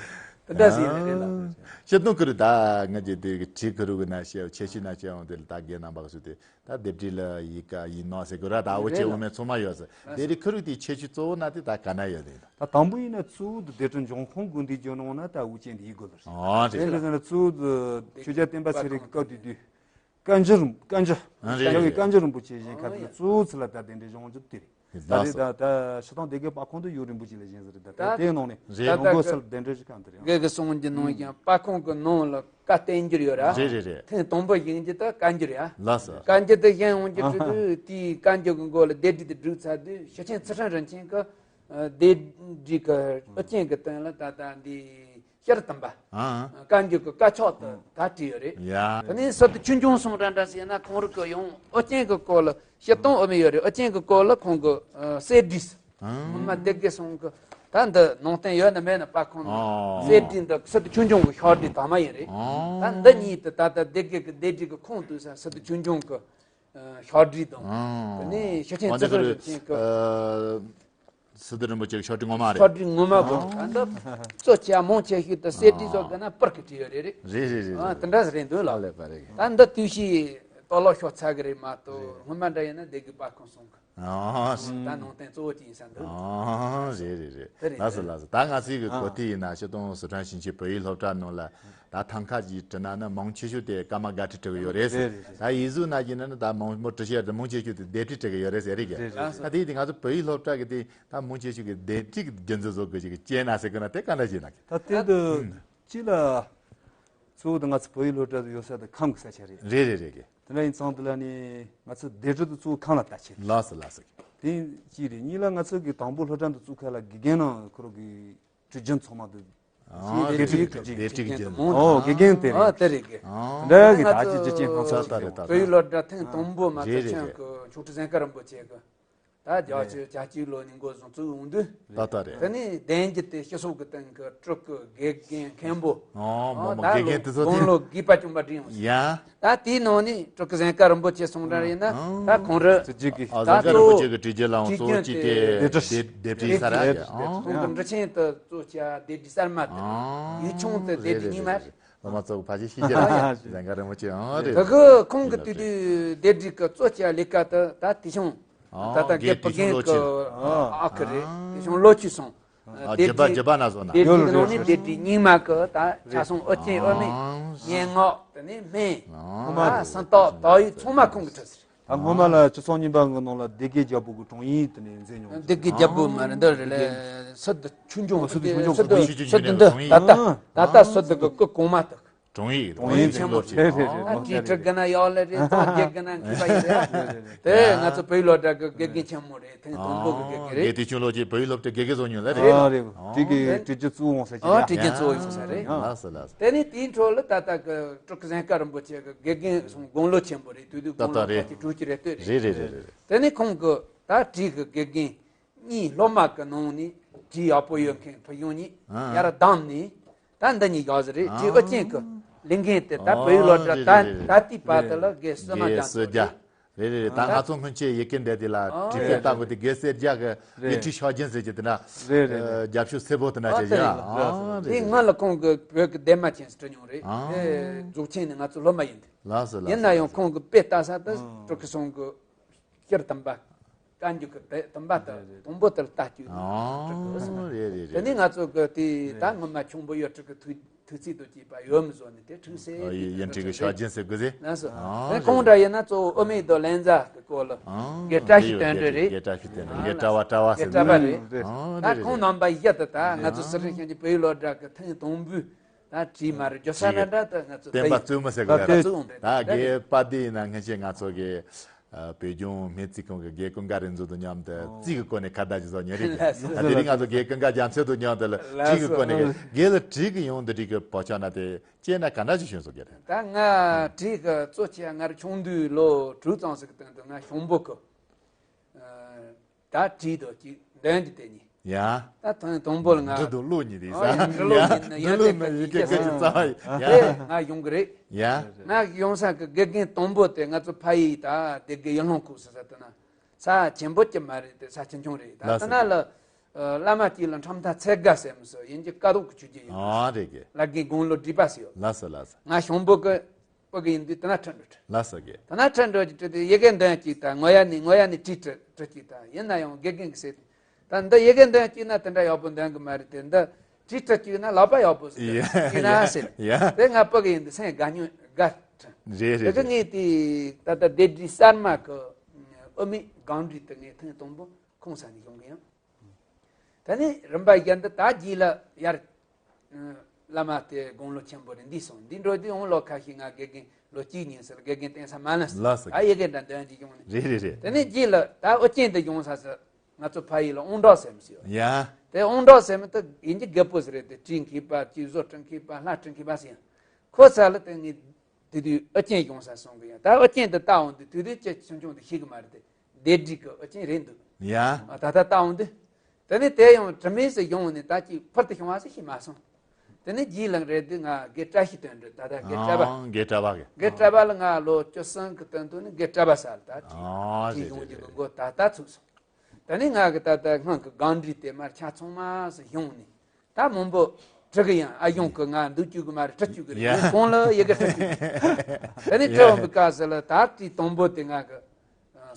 དེ་འདྲ་ཟིན་ནི་རེད་ལ། ཤེས་དོན་ཁུ་རུ་ད་ང་རྒྱལ་དེ་གི་བྲིས་ཁུ་རུ་གི་ན་ཤེས་ཆེ་ཤི་ན་ཅེ་འོང་དེ་ལ་ད་རྒན་རྣམ་པ་གི་སུ་དེ། ད་སྡེབ་བྲིས་ལ་ཡི་གེ་ཡིན་ནོ་ཟེར་གི་ར། ད་དབུ་ཅན་དབུ་མེད་ཚང་མ་ཡོད་ཟེར། དེ་རིགས་ཁུ་རུ་དེའི་ཁྱད་ཆོས་གཙོ་བོ་ན་དེ་ད་ག་ན་ཡོད་དེ། ད་དང་པོ་ཡིན་ན་གཙོ་བོ་དེ་སྡེ་ཕྲན་འབྱུང་ཁུངས་དགོན་སྡེའི་རྒྱུ་ནང་ན་ད་དབུ་ཅན་དེ་ཡི་གོ་ལ་རེད། ཨོ་རེད། དེ་ལ་ཟེར་ན་གཙོ་བོ་དེ་ཆོས་རྒྱལ་བསྟན་པ་ཚེ་རིང་གི་སྐབས་དེ་དུས་བཀའ་འགྱུར་བཀའ་འགྱུར་ཨ་རེད་རྒྱལ་བའི་བཀའ་འགྱུར་རིན་པོ་ཆེ་བཞེངས་ཁ་དེ་ལ་གཙོ་བོ་ཚུལ་ལ་ད་དེ་འདྲའི་གཞུང་འགྱུར་དེ་རེད། ད་རེད། ད་ད་ཕྱི་ཐང་སྡེ་དགེ་པ་ཁོང་དུ་ཡུ་རིན་པོ་ཆེ་ལ་བཞེངས་ཟེར་རེད། ད་ད་དེའི་ནང་ནས་རེད། ལོ་འགོ་སལ་དེ་འདྲ་ཞིག་གང་དེ་རེད། དགེ་གི་གསུང་གི་ནང་ཡང་པ་ཁོང་གི་ནང་ལ་བཀའ་བསྟན་འགྱུར་ཡོད་ར། རེད་རེད་རེད། ཐེངས་དང་པོ་བཞེངས་རྒྱུ་ད་བཀའ་འགྱུར་ཡ། ལགས་སོ། བཀའ་འགྱུར་དེ་བཞེངས་ཡོང་རྒྱུ་དུས་དུས་དེའི་བཀའ་འགྱུར་གི་མགོ་ལ་སྡེ་བྲིས་དེ་བསྒྲིགས་ཚར་དུས་ཞུ་ཆེན་ཚུལ་ཁྲིམས་རིན་ཆེན་གི་སྡེ་བྲིས་གི་ཨུ་རྒྱན་གི་སྟེང་ལ་ད་ལྟ་འདི། ཤར་དམ་པ། ཨ། བཀའ་འགྱུར་གྱི་བཀའ་ཕྱོགས་དུ་ད་བྲིས་ཡོད་རེད། ཡ། དེ་ནས་སི་ཏུ་ཆོས་འབྱུང་གསུང་ར་འདྲ་ཟེར་ན་ཁོང་རང་གི་ཡང་ཨོ་རྒྱན་གྱི་སྐོར་ལ་སྤྱིར་བཏང་ཨོ་མི་ཡོད་རེད། ཨོ་རྒྱན་གྱི་སྐོར་ལ་ཁོང་གི་ཨ་གསེར་བྲིས། ཨ། སྔོན་མ་སྡེ་དགེ་གསུང་གི་ད་འདི་ནང་བསྟན་ཡོད་ན་མེད་ན་པ་ཁོང་ཨ། གསེར་བྲིས་འདི་སི་ཏུ་ཆོས་འབྱུང་གི་ཕྱག་བྲིས་དག་མ་ཡིན་རེད། ཨ། ད་འདི་གཉིས་དུ་ད་ལྟ་སྡེ་དགེ་གི་སྡེ་བྲིས་གི་ཁོངས་གཏོགས་ས་སི་ཏུ་ཆོས་འབྱུང་གི་ཨ་ཕྱག་བྲིས་དང་། ཨ། དེ་ནས་ཤེར་ཕྱིན་ཨ་ཚུལ་ཁྲིམས་རིན་ཆེན་གི་ཨ། སི་ཏུ་རིན་པོ་ཆེ་གི་ཕྱག་བྲིས་ངོ་མ་རེད། ཕྱག་བྲིས་ངོ་མ་དགོས། ཨ། ད་ལྟ་གཙོ་ཆེ་མང་ཆེ་ཤོས་དུ་གསེར་བྲིས་སོགས་དགོས་ན་པར་གྱི་བྲིས་ཡོད་རེད་རེད། རེད་རེད་རེད། ཨ་དེ་འདྲ་རེད་འདུག་ལ། ཨ་ལས་པ་རེད། ད་འདི་དུས་ཤིག་ཏོ་ལོ་ཤོག་ཚ་གི་རེད་མ་གཏོགས་རེད། སྔོན་མ་འདྲ་ཡིན་ན་སྡེ་དགེ་པ་ཁོང་གསུང་གི་ ཨ། ད་ནང་བསྟན་གཙོ་བོ་ཅིག་ཡིན་ས་འདུག་ཨ། རེད་རེད་རེད། དེ་རེད། ལགས་སོ་ལགས་སོ། ད་ང་ཚོའི་གི་ཨ་གོ་ཐོས་ཡིན་ན་སྤྱིར་བཏང་སི་ཁྲོན་ཞིང་ཆེན་བོད་ཡིག་སློབ་གྲྭ་ནང་ལ་ད་ཐང་ཁ་ཅིག་བྲིས་ན་ནི་མང་ཆེ་ཤོས་དེ་སྐར་མ་དགའ་བྲིས་བྲི་གི་ཡོད་རེད་ཟེར། རེད་རེད་རེད། ད་ཡིག་གཟུགས་ནང་བྱས་ན་ནི་ད་མང་མོ་བྲི་ཤེས་དེ་མང་ཆེ་ཤོས་དེ་ལྡེབས་བྲིས་བྲི་གི་ཡོད་རེད་ཟེར་རེད་གི། རེད་རེད། ད་དེ་དེ་ང་ཚོ་བོད་ཡིག་སློབ་གྲྭ་གི་དེ་ད་མང་ཆེ་ཤོས་ཀྱི་ལྡེབས་བྲིས་ཀྱི་རྒྱུ་མཚན་བཟོ་དགོས་ཤིག་གི་ཅེ་ན་ཟེར་གི་ན་དེ་ག་འདྲ་ཅིག་ན་གི། ད་དེ་འདི་ཅི་ལ་གཙོ་བོ་དེ་ང་ཚོ་བོད་ཡིག་སློབ་གྲྭ་དུ་ཡོད་ས་དེ་ཁམས་ཀྱི་ས་ཆ་རེད། རེད་རེད་རེད་གི། དེ་འདྲ་ཡིན་ཙང་དེ་ལ་ནི་ང་ཚོ་ལྡེབས་བྲིས་དེ་གཙོ་བོ་ཁམས་ལ་ལྟ་ཆེ་རེད། ལགས་སོ་ལགས་སོ། དེ་གཅིག་རེད། གཉིས་ལ་ང་ཚོ་གི་དང་པོ་སློབ་གྲྭ་འདི་བཙུགས་ཁ་ལ་དགེ་རྒན་ནང་ཁོ་རང་གི་བྲིས་རྒྱུན་ཚང་མ་དེ་ཨ། ལྡེབས་བྲིས་ཀྱི་ལྡེབས་བྲིས་ཀྱི་རྒྱུན། ཨོ་དགེ་རྒན་དེ་རེད། ཨ་དེ་རེད་གི། ཨ། འདྲ་གི་ད་ཅི་ཅི་ཅི་ཧང་སང་ད་རེད་ད། བོད་ཡིག་སློབ་གྲྭ་ཐེངས་དང་པོ་མ་རེད་ཚད་རེད་ཆོས་རེད། ཀྱི་མཆོག་སྤྲུལ་ཟན་དཀར་རིན་པོ་ཆེ་གི་ད་བརྒྱད་ཅུ་གྱ་གཅིག་ལོ་ནས་འགོ་བཟུང་བཙུགས་ཡོང་དུས། ད་ལྟ་རེད། དེ་ནས་གདན་གྱི་དེ་སྤྱི་ཚོགས་ཀྱི་སྟེང་གི་སྤྲུལ་སྐུ་དགེ་རྒན་མཁན་པོ། ཨོ་ཨོ་མོ་ད་དགེ་རྒན་དེ་ཚོ་དགུང་དེ་ལོ་རྒས་པ་ཅུང་པ་བསྒྲིགས་ཡོང་ཟེར། ཡ། ད་དེའི་ནང་ནས་སྤྲུལ་སྐུ་ཟན་དཀར་རིན་པོ་ཆེ་གསུང་འདྲ་ཡིན་ན་ཨང་ད་ཁོང་རང་ཚོ་རྒྱུད་ཀྱི་ཨ་ད་ཟན་དཀར་རིན་པོ་ཆེ་གི་བྲིས་རྒྱུན་ལའང་གཙོ་བོ་གཅིག་དེ་ལྡེབས་བྲིས་ལྡེབས་བྲིས་ས་ར་ཡ། ཁོང་གི་འབྲི་ཆེན་དུ་གཙོ་ཆེ་ལྡེབས་བྲིས་གསར་མ་དེ་ཨང་ཡིག་ཆུང་དུ་ལྡེབས་བྲིས་རྙིང་མ་རེད། སློབ་མ་ཚོ་ཕལ་ཆེར་ཤེས་ཀྱི་རེད། ཟན་དཀར་རིན་པོ་ཆེ་ཨང་རེད། དེ་གི་ཁོང་གི་དུས་དུས་ལྡེབས་བྲིས་ཀྱི་གཙོ་ཆེ་ལས་ཀ་དེ་ད་དེ་བྱུང་། ད་ལྟ་རྒན་དེ་བྱུང་ལོ་ཆེ། ཨ་ཁུ་རེད། དེ་བྱུང་ལོ་ཆེ་སོང་། ཨ་རྒྱུད་པ་རྒྱུད་པ་ན་སོང་ན། སྡེ་སྡེ་གི་ནང་ནས་སྡེ་སྡེ་རྙིང་མ་གི་ད་ཆ་སོང་། ཨོ་རྒྱན་ཨོ་མའི་སྙན་ངག་དེ་ནས་སྨན། ཨ་སུམ་རྟགས་དག་ཡིག་ཚང་མ་ཁོང་གིས་བྲིས་ཟེར། ད་སྔོན་མ་ལ་སྤྱི་ཚོགས་རྙིང་པ་གི་ནང་ལ་སྡེ་དགེ་རྒྱལ་པོ་གི་དྲུང་ཡིག་དེ་ནས་མཛད་མྱོང་། སྡེ་དགེ་རྒྱལ་པོ་མ་རེད་འདི་རེད་ལས་སི་ཏུ་ཆོས་འབྱུང་། སི་ཏུ་ཆོས་འབྱུང་། སི་ཏུ་ད་ལྟ་སི་ཏུ་གི་སྐུ་གོང་མ་དག་དྲུང་ཡིག་དྲུང་ཡིག་ཆེན་པོ་ཆེ་རེད་རེད། ད་བྲིས་བྲི་གི་ན་ཡག་ལེ་རེད། ད་རྒྱག་གི་ན་མཁས་པ་ཡིན་རེད། དེ་ང་ཚོ་བོད་ཡིག་སློབ་གྲྭ་གི་དགེ་རྒན་ཆེན་མོ་རེད། ཐེངས་དང་པོ་གི་དགེ་རྒན་རེད། དགེ་དེ་ཆུང་ལོ་ཆེ་བོད་ཡིག་སློབ་གྲྭའི་དགེ་རྒན་བཟོ་མྱོང་ལ་རེད། ཨ་རེད། བྲིས་གི་བྲིས་རྒྱུ་གཙོ་བོ་ཡོང་ས་ཅིག་ཨ་རེད། བྲིས་རྒྱུ་གཙོ་བོ་ཡོང་ས་རེད། ལགས་སོ་ལགས་སོ། དེ་ནས་དེའི་འཕྲོ་ལ་ད་ལྟ་གི་སྤྲུལ་སྐུ་ཟན་དཀར་རིན་པོ་ཆེ་གི་དགེ་རྒན་སོང་དགུང་ལོ་ཆེན་པོ་རེད། དུས་དུས་དགུང་ལོ་ད་ལྟ་ཁ་ཅིག་དྲུག་ཅུ་རེ་ལྟོས་རེད། རེད་རེད་རེད་རེད། དེ་ནས་ཁོང་གི་ད་བྲིས་གི་དགེ་རྒན་གཉིས་སློབ་མ་གི་ནང་ནས་བྲིས་ཡག་པོ་ཡོད་མཁན་ཕུལ་བྱུང་གཉིས་ཨ་ཡར་བདམས་ནས། ད་འདི་གཉིས་ཡག་ཟིག་རེད། ཨ་བྲིས་ཨོ་རྒྱན་གི་ལས་འགན་དེ་ད་བོད་ཡིག་སློབ་གྲྭ་ཨོ་ད་རེད་རེད། ད་ལྟའི་བར་དུ་ལ་དགེ་བསོད་ནམས་རྒྱ་མཚོ་རྒྱ་རེད། རེད་རེད། ད་ང་ཚོ་སྔོན་ཆད་ཡི་གེ་འདྲ་དེ་ལ་ཨོ་བྲིས་རེད་དཔེ་ལྟ་དགོས་དེ་དགེ་བསོད་རྒྱ་གི་རེད། ཡིག་བྲིས་ཕྱག་རྒྱན་ཟེར་གྱི་དེ་འདྲ་རེད་རེད་རེད། རྒྱབ་ཤོག་སེར་པོ་དེ་འདྲ་ཨོ་བྱས་དེ་ཡ་རེད། ཨོ་དེ་རེད་སྔོན་ལ་ཁོང་གི་བོད་ཀྱི་ལྡན་མ་ཅན་ཟེར་བྲིས་མྱོང་རེད། ཨ་དེ་རྫོགས་ཆེན་ནས་ང་ཚོ་སློབ་མ་ཡིན་དེ། ལགས་སོ་ལགས་སོ། ཡིན་ན་ཡང་ཁོང་གི་དཔེ་ལྟ་ས་དེ་ཨོ་སྤྲུལ་སྐུ་སོང་གི་སྤྱིར་བཏང་པ། བཀའ་འགྱུར་གྱི་དེ་དུམ་པ་དེ་རེད་རེད། དང་པོ་དེར་ལྟ་སྤྱོད་ཨང་། རེད་རེད་རེད། དེ་ནས་ང་ཚོ་གི་དེ་ད་རེད། སྔོན་མ་ཁྱུང་པོ་གཡུ་ཁྲི་གི་ཐུགས་ཐུགས་ཚིག་དུ་གཅིག་པ་ཡོད་མི་བཟོ་ནས་དེ་ཁྲིག་སེ་ཨ་ཡི་ཡིན་ཁྲིག་གི་ཕྱག་རྒྱན་ཟེར་དགོས་ཟེར། ལགས་སོ། ཨང་། དེ་ཁོང་འདྲ་ཡིན་ན་གཙོ་བོ་ཨོ་མའི་རྡོ་ལན་ཛ་གི་སྐོར་ལ་ཨང་། དགེ་བཀྲ་ཤིས་དོན་གྲུབ་རེད། དགེ་བཀྲ་ཤིས་དོན་གྲུབ་དགེ་བཀྲ་བ་བཀྲ་བ་ཟེར་དགེ་བཀྲ་བ་རེད། ཨང་། ད་རེད་ཁོང་རེད་རྣམ་པ་བཞི་དེ་ད་ང་ཚོ་སི་ཁྲོན་ཞིང་ཆེན་བོད་ཡིག་སློབ་གྲྭ་གི་ཐེངས་དང་པོའི་ད་བྲིས་མ་རེད། རྒྱུ་ས་ན་འདྲ་ད་ང་ཚོ་བསྟན་པ་བཙུན་མོ་ཟེར་གི་རེད། ད་དགེ་བཀྲ་ཤིས་དོན་གྲུབ་ད་རེད། དགེ་བཀྲ་ཤིས་དོན་གྲུབ་ཡིན་ན་སྔོན་ཆད་ང་ཚོ་གི་ཨ་བོད་ལྗོངས་སྨན་རྩིས་ཁང་གི་དགེ་ཀུན་དགའ་རིག་འཛིན་དང་མཉམ་དུ་ཨོ་རྩིས་ཀྱི་སྐོར་ནས་ཁ་བརྡ་ཅིག་བཟོ་མྱོང་རེད། ལགས་སོ། ད་དེ་རིང་ང་ཚོ་དགེ་ཀུན་དགའ་རྒྱ་མཚོ་དང་མཉམ་དུ་ལ་ལགས་རྩིས་ཀྱི་སྐོར་ནས་སོ། དགེ་ལ་བྲིས་ཀྱི་ཡོང་འདི་འདྲའི་གི་བག་ཆགས་ན་དེ་སྐྱེས་ན་ག་འདྲ་ཅིག་བྱུང་སོང་གི་རེད། ད་ང་བྲིས་ཀྱི་གཙོ་ཆེ་ང་རང་ཆུང་དུས་ལོ་དྲུག་ཙམ་ཞིག་གི་སྟེང་དུ་ང་ཞང་པོ་གི་ད་བྲིས་དང་གཅིག་འདོན་གྱི་དེ་གཉིས། ཡ། ད་ཐོན་དང་པོ་ལ་ང་འབྲི་དང་ཀློག་གཉིས་རེད་ཨོ་ཡ་ཟེར། འབྲི་ཀློག་ཡ་གཉིས་ནི་འབྲི་ཡོན་ཀློག་ཏན་ནི་གྱི་ཡི་གེ་སྐད་ཀྱི་རྩ་བ་ཡིན། ཡ། དེ་ང་ཡོང་གི་རེད། ཡ། ང་ཡོང་ས་གི་དགེ་རྒན་དང་པོ་དེ་ང་ཚོ་ཕ་ཡུལ་ད་སྡེ་དགེ་ཡུལ་ལྷུང་ཁུལ་ཟེར་ས་དེ་ན་ས་ཆེན་པོ་ཅིག་མ་རེད། དེ་ས་ཆུང་ཆུང་རེད། ད་ལགས་དེ་ན་ལ་བླ་མ་གཅིག་ལ་ཁྲམ་ཐང་ཚེ་དགའ་ཟེར་མི་སོ་ཡིན་གྱི་ཀ་དོག་གི་ཆོས་རྒྱུད་ཡོད། ཨ་རེད་གི། བླ་རྒན་དགུང་ལོ་བགྲེས་པ་ཟེར་ཡོད། ལགས་སོ་ལགས་སོ། ང་ཞང་པོ་གི་ཕ་གི་ཡིན་དུས་དེ་ན་ཁྲིད་འགྲོ་ཁྲིད། ལགས་སོ་གི། དེ་ན་ཁྲིད་འགྲོ་གི་ཁྲིད་དེ་ཡི་གེ་འདོན་གཅིག་དང་ངོ་ཡ་ནི་ངོ་ཡ་ནི་བྲིས་ཁྲིད་ཁྲིད་གཅིག་དང་ཡིན་ན་ཡང་དགེ་རྒན་གྱིས་ཟེར་ཏེ། ད་འདི་ཡི་གེ་འདོན་གཅིག་ན་དེ་འདྲ་ཡག་པོ་འདོན་གི་མ་རེད་དེ། འདི་བྲིས་ཁྲིད་གཅིག་ན་ལག་པ་ཡག་པོ་ཟིག་ཡ་གཅིག་ན་ཟེར། ཡ། དེ་ང་ཕ་གི་ཡིན་དུས་སེམས་དགའ་ཉོན་དགའ་ཁྲིད། རེད་རེད་དེ་གི་རེད། ངས་དེ་ད་ལྟ་སྡེ་སྒྲིག་གསར་མ་གི་དབུ་མའི་སྒང་འགྲིག་དེ་ངས་ཐེངས་དང་པོ་ཁོང་ས་ནས་ཡོང་གི་ཡིན། ད་ནི་རིམ་པ་བཞིན་དུ་ད་རྗེས་ལ་ཡར། བླ་མ་དེ་དགུང་ལོ་ཆེན་པོ་རེད། འདི་སོང་འདི་འགྲོ་དུས་འོང་ལོ་ཁ་ཤས་ང་དགེ་རྒན་ལོ་གཅིག་ཉིན་ཟེར་དགེ་རྒན་བསྟེན་ས་མ་ལན་ཟེར། ལགས་སོ། ད་ཡི་གེ་འདྲ་འདོན་གྱི་ཡོང་ནས། རེད་རེད་རེད། དེ་ནས་རྗེས་ལ་ད་ཨོ་རྒྱན་དུ་ཡོང་ས་ཟེར་ང་ཚོ་ཕ་ཡུལ་ལ་དབང་གྲགས་ཟེར་མི་ཟེར་ཡ། དེ་དབང་གྲགས་ཟེར་མི་དེ་ཡིན་གྱི་རྒད་པོ་ཟེར་རེད། དེ་བྲིས་མཁས་པ་གཅིག་བཟོ་བྲིས་མཁས་པ་ལྷ་བྲིས་མཁས་པ་ཟེར་ཡང་ཁོ་ས་ལ་དེ་ངས། དེ་དུས་ཨོ་རྒྱན་ཡོང་ས་སོང་གི་ཡང་ད་ཨོ་རྒྱན་དུ་ལྟ་འོང་དུས་དུས་དུས་ཅི་ཆུང་ཆུང་དུ་ཤེས་གི་མ་རེད་དེ། སྡེ་སྒྲིག་གི་ཨོ་རྒྱན་རེད་འདུག་ཡ། ད་ལྟ་ལྟ་འོང་དུས། དེ་ནས་དེ་ཡང་དྲི་མེད་སུ་ཡོང་ནས་ད་ཅིག་ཕུལ་དུ་བྱུང་བ་ཟེར་ཤེས་མ་སོང་། དེ་ནས་རྗེས་ལ་རེད་དུས་ང་དགེ་བཀྲ་ཤིས་དོན་གྲུབ་ད་ལྟ་དགེ་བཀྲ་བ། ཨང་དགེ་བཀྲ་བ་གི། དགེ་བཀྲ་བ་ལ་ང་ལོ་བཅུ་གསུམ་གི་སྟེང་དུ་ནི་དགེ་བཀྲ་བ་ས་ལ་ད་ཨང་ཁྲིད་རེད་ཡོང་རྒྱུ་རེད་གི་རེད། མགོ་ད་ལྟ་ཚུགས་སོང་། ད་ནི་ང་གི་ད་ལྟ་སྔོན་གྱི་སྒང་འགྲིག་དེ་མར་ཆ་ཚང་མ་སུ་ཡོང་ནས་ད་མང་པོ་བྲི་གི་ཡང་ཨ་ཡོང་གི་ང་འདུག་བཅུག་གི་མ་རེད་ཁྲིད་བཅུག་གི་རེད། ཡ། གང་ལ་ཡི་གེ་ཁྲིད་བཅུག་གི་རེད། ད་ནི་ཁྲིད་འོང་གི་སྐབས་སུ་ལ་ད་དེ་དང་པོ་དེ་ང་གི་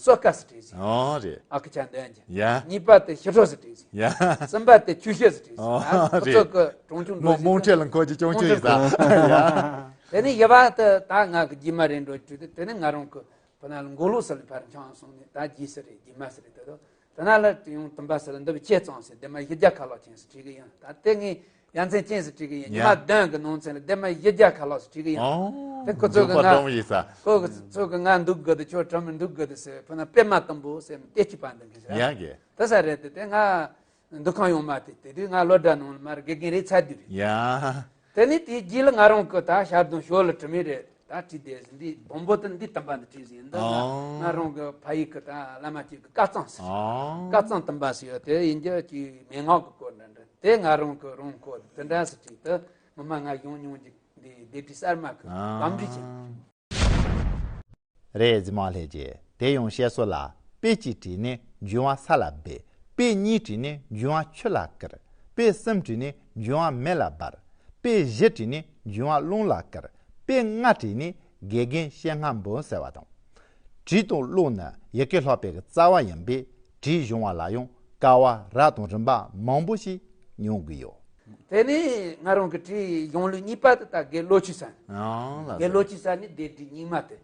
སོ་ཀ་ཟེར་བྲིས་ཟིན། ཨོ་རེད། ཨ་ཁུ་ཆ་འདོན་གྱི། ཡ། གཉིས་པ་དེ་ཞི་ཁྲོ་ཟེར་བྲིས་ཟིན། ཡ། གསུམ་པ་དེ་ཆུ་ཤེལ་ཟེར་བྲིས་ཟིན། ཨོ་ཨ་ཁུ་རེད། ཚོ་གི་གྲོང་ཆུང་མོ་འགྲོ་མོང་ཟིན། ཁྲེ་ལ་འཁོར་གྱི་ཅོང་ཆུ་ཡིན་ས། ཡ། དེ་ནས་ཡ་བ་དེ་ད་ང་གི་རྗེས་མ་རེད་འགྲོ་རྒྱུ་དེ། དེ་ནས་ང་རང་གི་ཕ་ན་ལ་མགོ་ལོག་ཟེར་ལ་ཕར་འཁྱམས་སོང་ནས། ད་རྗེས་སུ་རེད། རྗེས་མ་ཟེར་རེད། དེ་དོ། དེ་ན་ལ་ཡང་དུམ་པ་ཟེར་ལ་འདི་བའི་ཆེ་གཙང་ཟེར། དེ་མ་ཡི་རྒྱ་ཁ་ལོག་ཆེན་ཟེར་བྲིས་གི་ཡིན། ད་དེ་ངས་ཡ་མཚན་ཅན་ཟེར་བྲིས་གི་ཡིན། ཉི་མ་ཡ། བདུན་གི་ནང་ཚན་ལ་དེ་མ་ཡི་རྒྱ་ཁ་ལོག་ཟེར་བྲིས་གི་ཡིན། ཨོ། དེ་ཁོ་ཚོ་གི་ང་། ཁོ་གི་ཚོ་གི་ང་འདུག་དགོས་དེ། ཁྱོད་དྲི་མི་འདུག་དགོས་དེ་ཟེར། ཕུ་ན་པད་མ་དུམ་བུ་ཟེར་དེ་གཅིག་པ་འདི་གི་ཟེར། ཡ་གི། དེ་ས་རེད་དེ། དེ་ང་འདུ་ཁང་ཡོང་མ་དེ། དེ་དུས་ང་སློབ་གྲྭ་ནང་ལ་མར་དགེ་རྒན་རེད་ཚར་དུས་རེད། ཡ། དེ་ནས་དེའི་རྗེས་ལ་ང་རང་གི་ད་ཞལ་འདོན་ཞོར་ལ་དྲི་མེད་རེད། ད་བྲིས་དེ་འདི་བོན་པོ་དེ་འདི་དུམ་པ་འདི་བྲིས་ཟིན། འདི་ང་ཨོ། ང་རང་གི་ཕ་ཡུལ་གི་ད་བླ་མ་གཅིག་གི་བཀའ་གཙང་ཟེར། ཨོ། བཀའ་གཙང་དུམ་པ་ཟེར་ཡོད། དེ་ཡིན་རྒྱུ་གཅིག་མན་ངག་གི་སྐོར་འདྲ་འདྲ། དེ་ང་རང་གི་རང་སྐོར་དེ་འདྲ་ཟེར་བྲིས། དེ་ངོ་མ་ང་གཞུང་ཉུང་གཅིག་འདི་སྡེ་བྲིས་གསར་མ་གི་ཨོ། ལམ་འབྲི་བྱེད། རེད། རྫི་མ་ལྷས་ཀྱིས་དེ་ཡང་བཤད་སྲོལ་ལ། དཔེ་གཅིག་བྲིས་ནས་འབྱུང་བ་ས་ལ་སྦས། དཔེ་གཉིས་བྲིས་ནས་འབྱུང་བ་ཆུ་ལ་བསྐུར། དཔེ་གསུམ་བྲིས་ནས་འབྱུང་བ་མེ་ལ་སྦར། དཔེ་བཞི་བྲིས་ནས་འབྱུང་བ་རླུང་ལ་བསྐུར། དཔེ་ལྔ་བྲིས་ནས་དགེ་རྒན་སྤྱན་སྔ་འབུལ་ཟེར་བ་དང་། བྲིས་དང་ཀློག་ནི་ཡི་གེ་ཀློག་པའི་རྩ་བ་ཡིན་པས། བྲིས་སྦྱོང་བ་ལ་ཡང་ཀ་བ་ར་དང་རིམ་པ་མང་པོ་ཞིག་མྱོང་གི་ཡོད། དེ་ནས་ང་རང་གི་བྲིས་གཞུང་ལུགས་གཉིས་པ་དེ་ད་དགེ་བློ་ཆོས་ཟེར། ཨང་ལགས་དགེ་བློ་ཆོས་ཟེར་ནི་སྡེ་བྲིས་རྙིང་མ་དེ།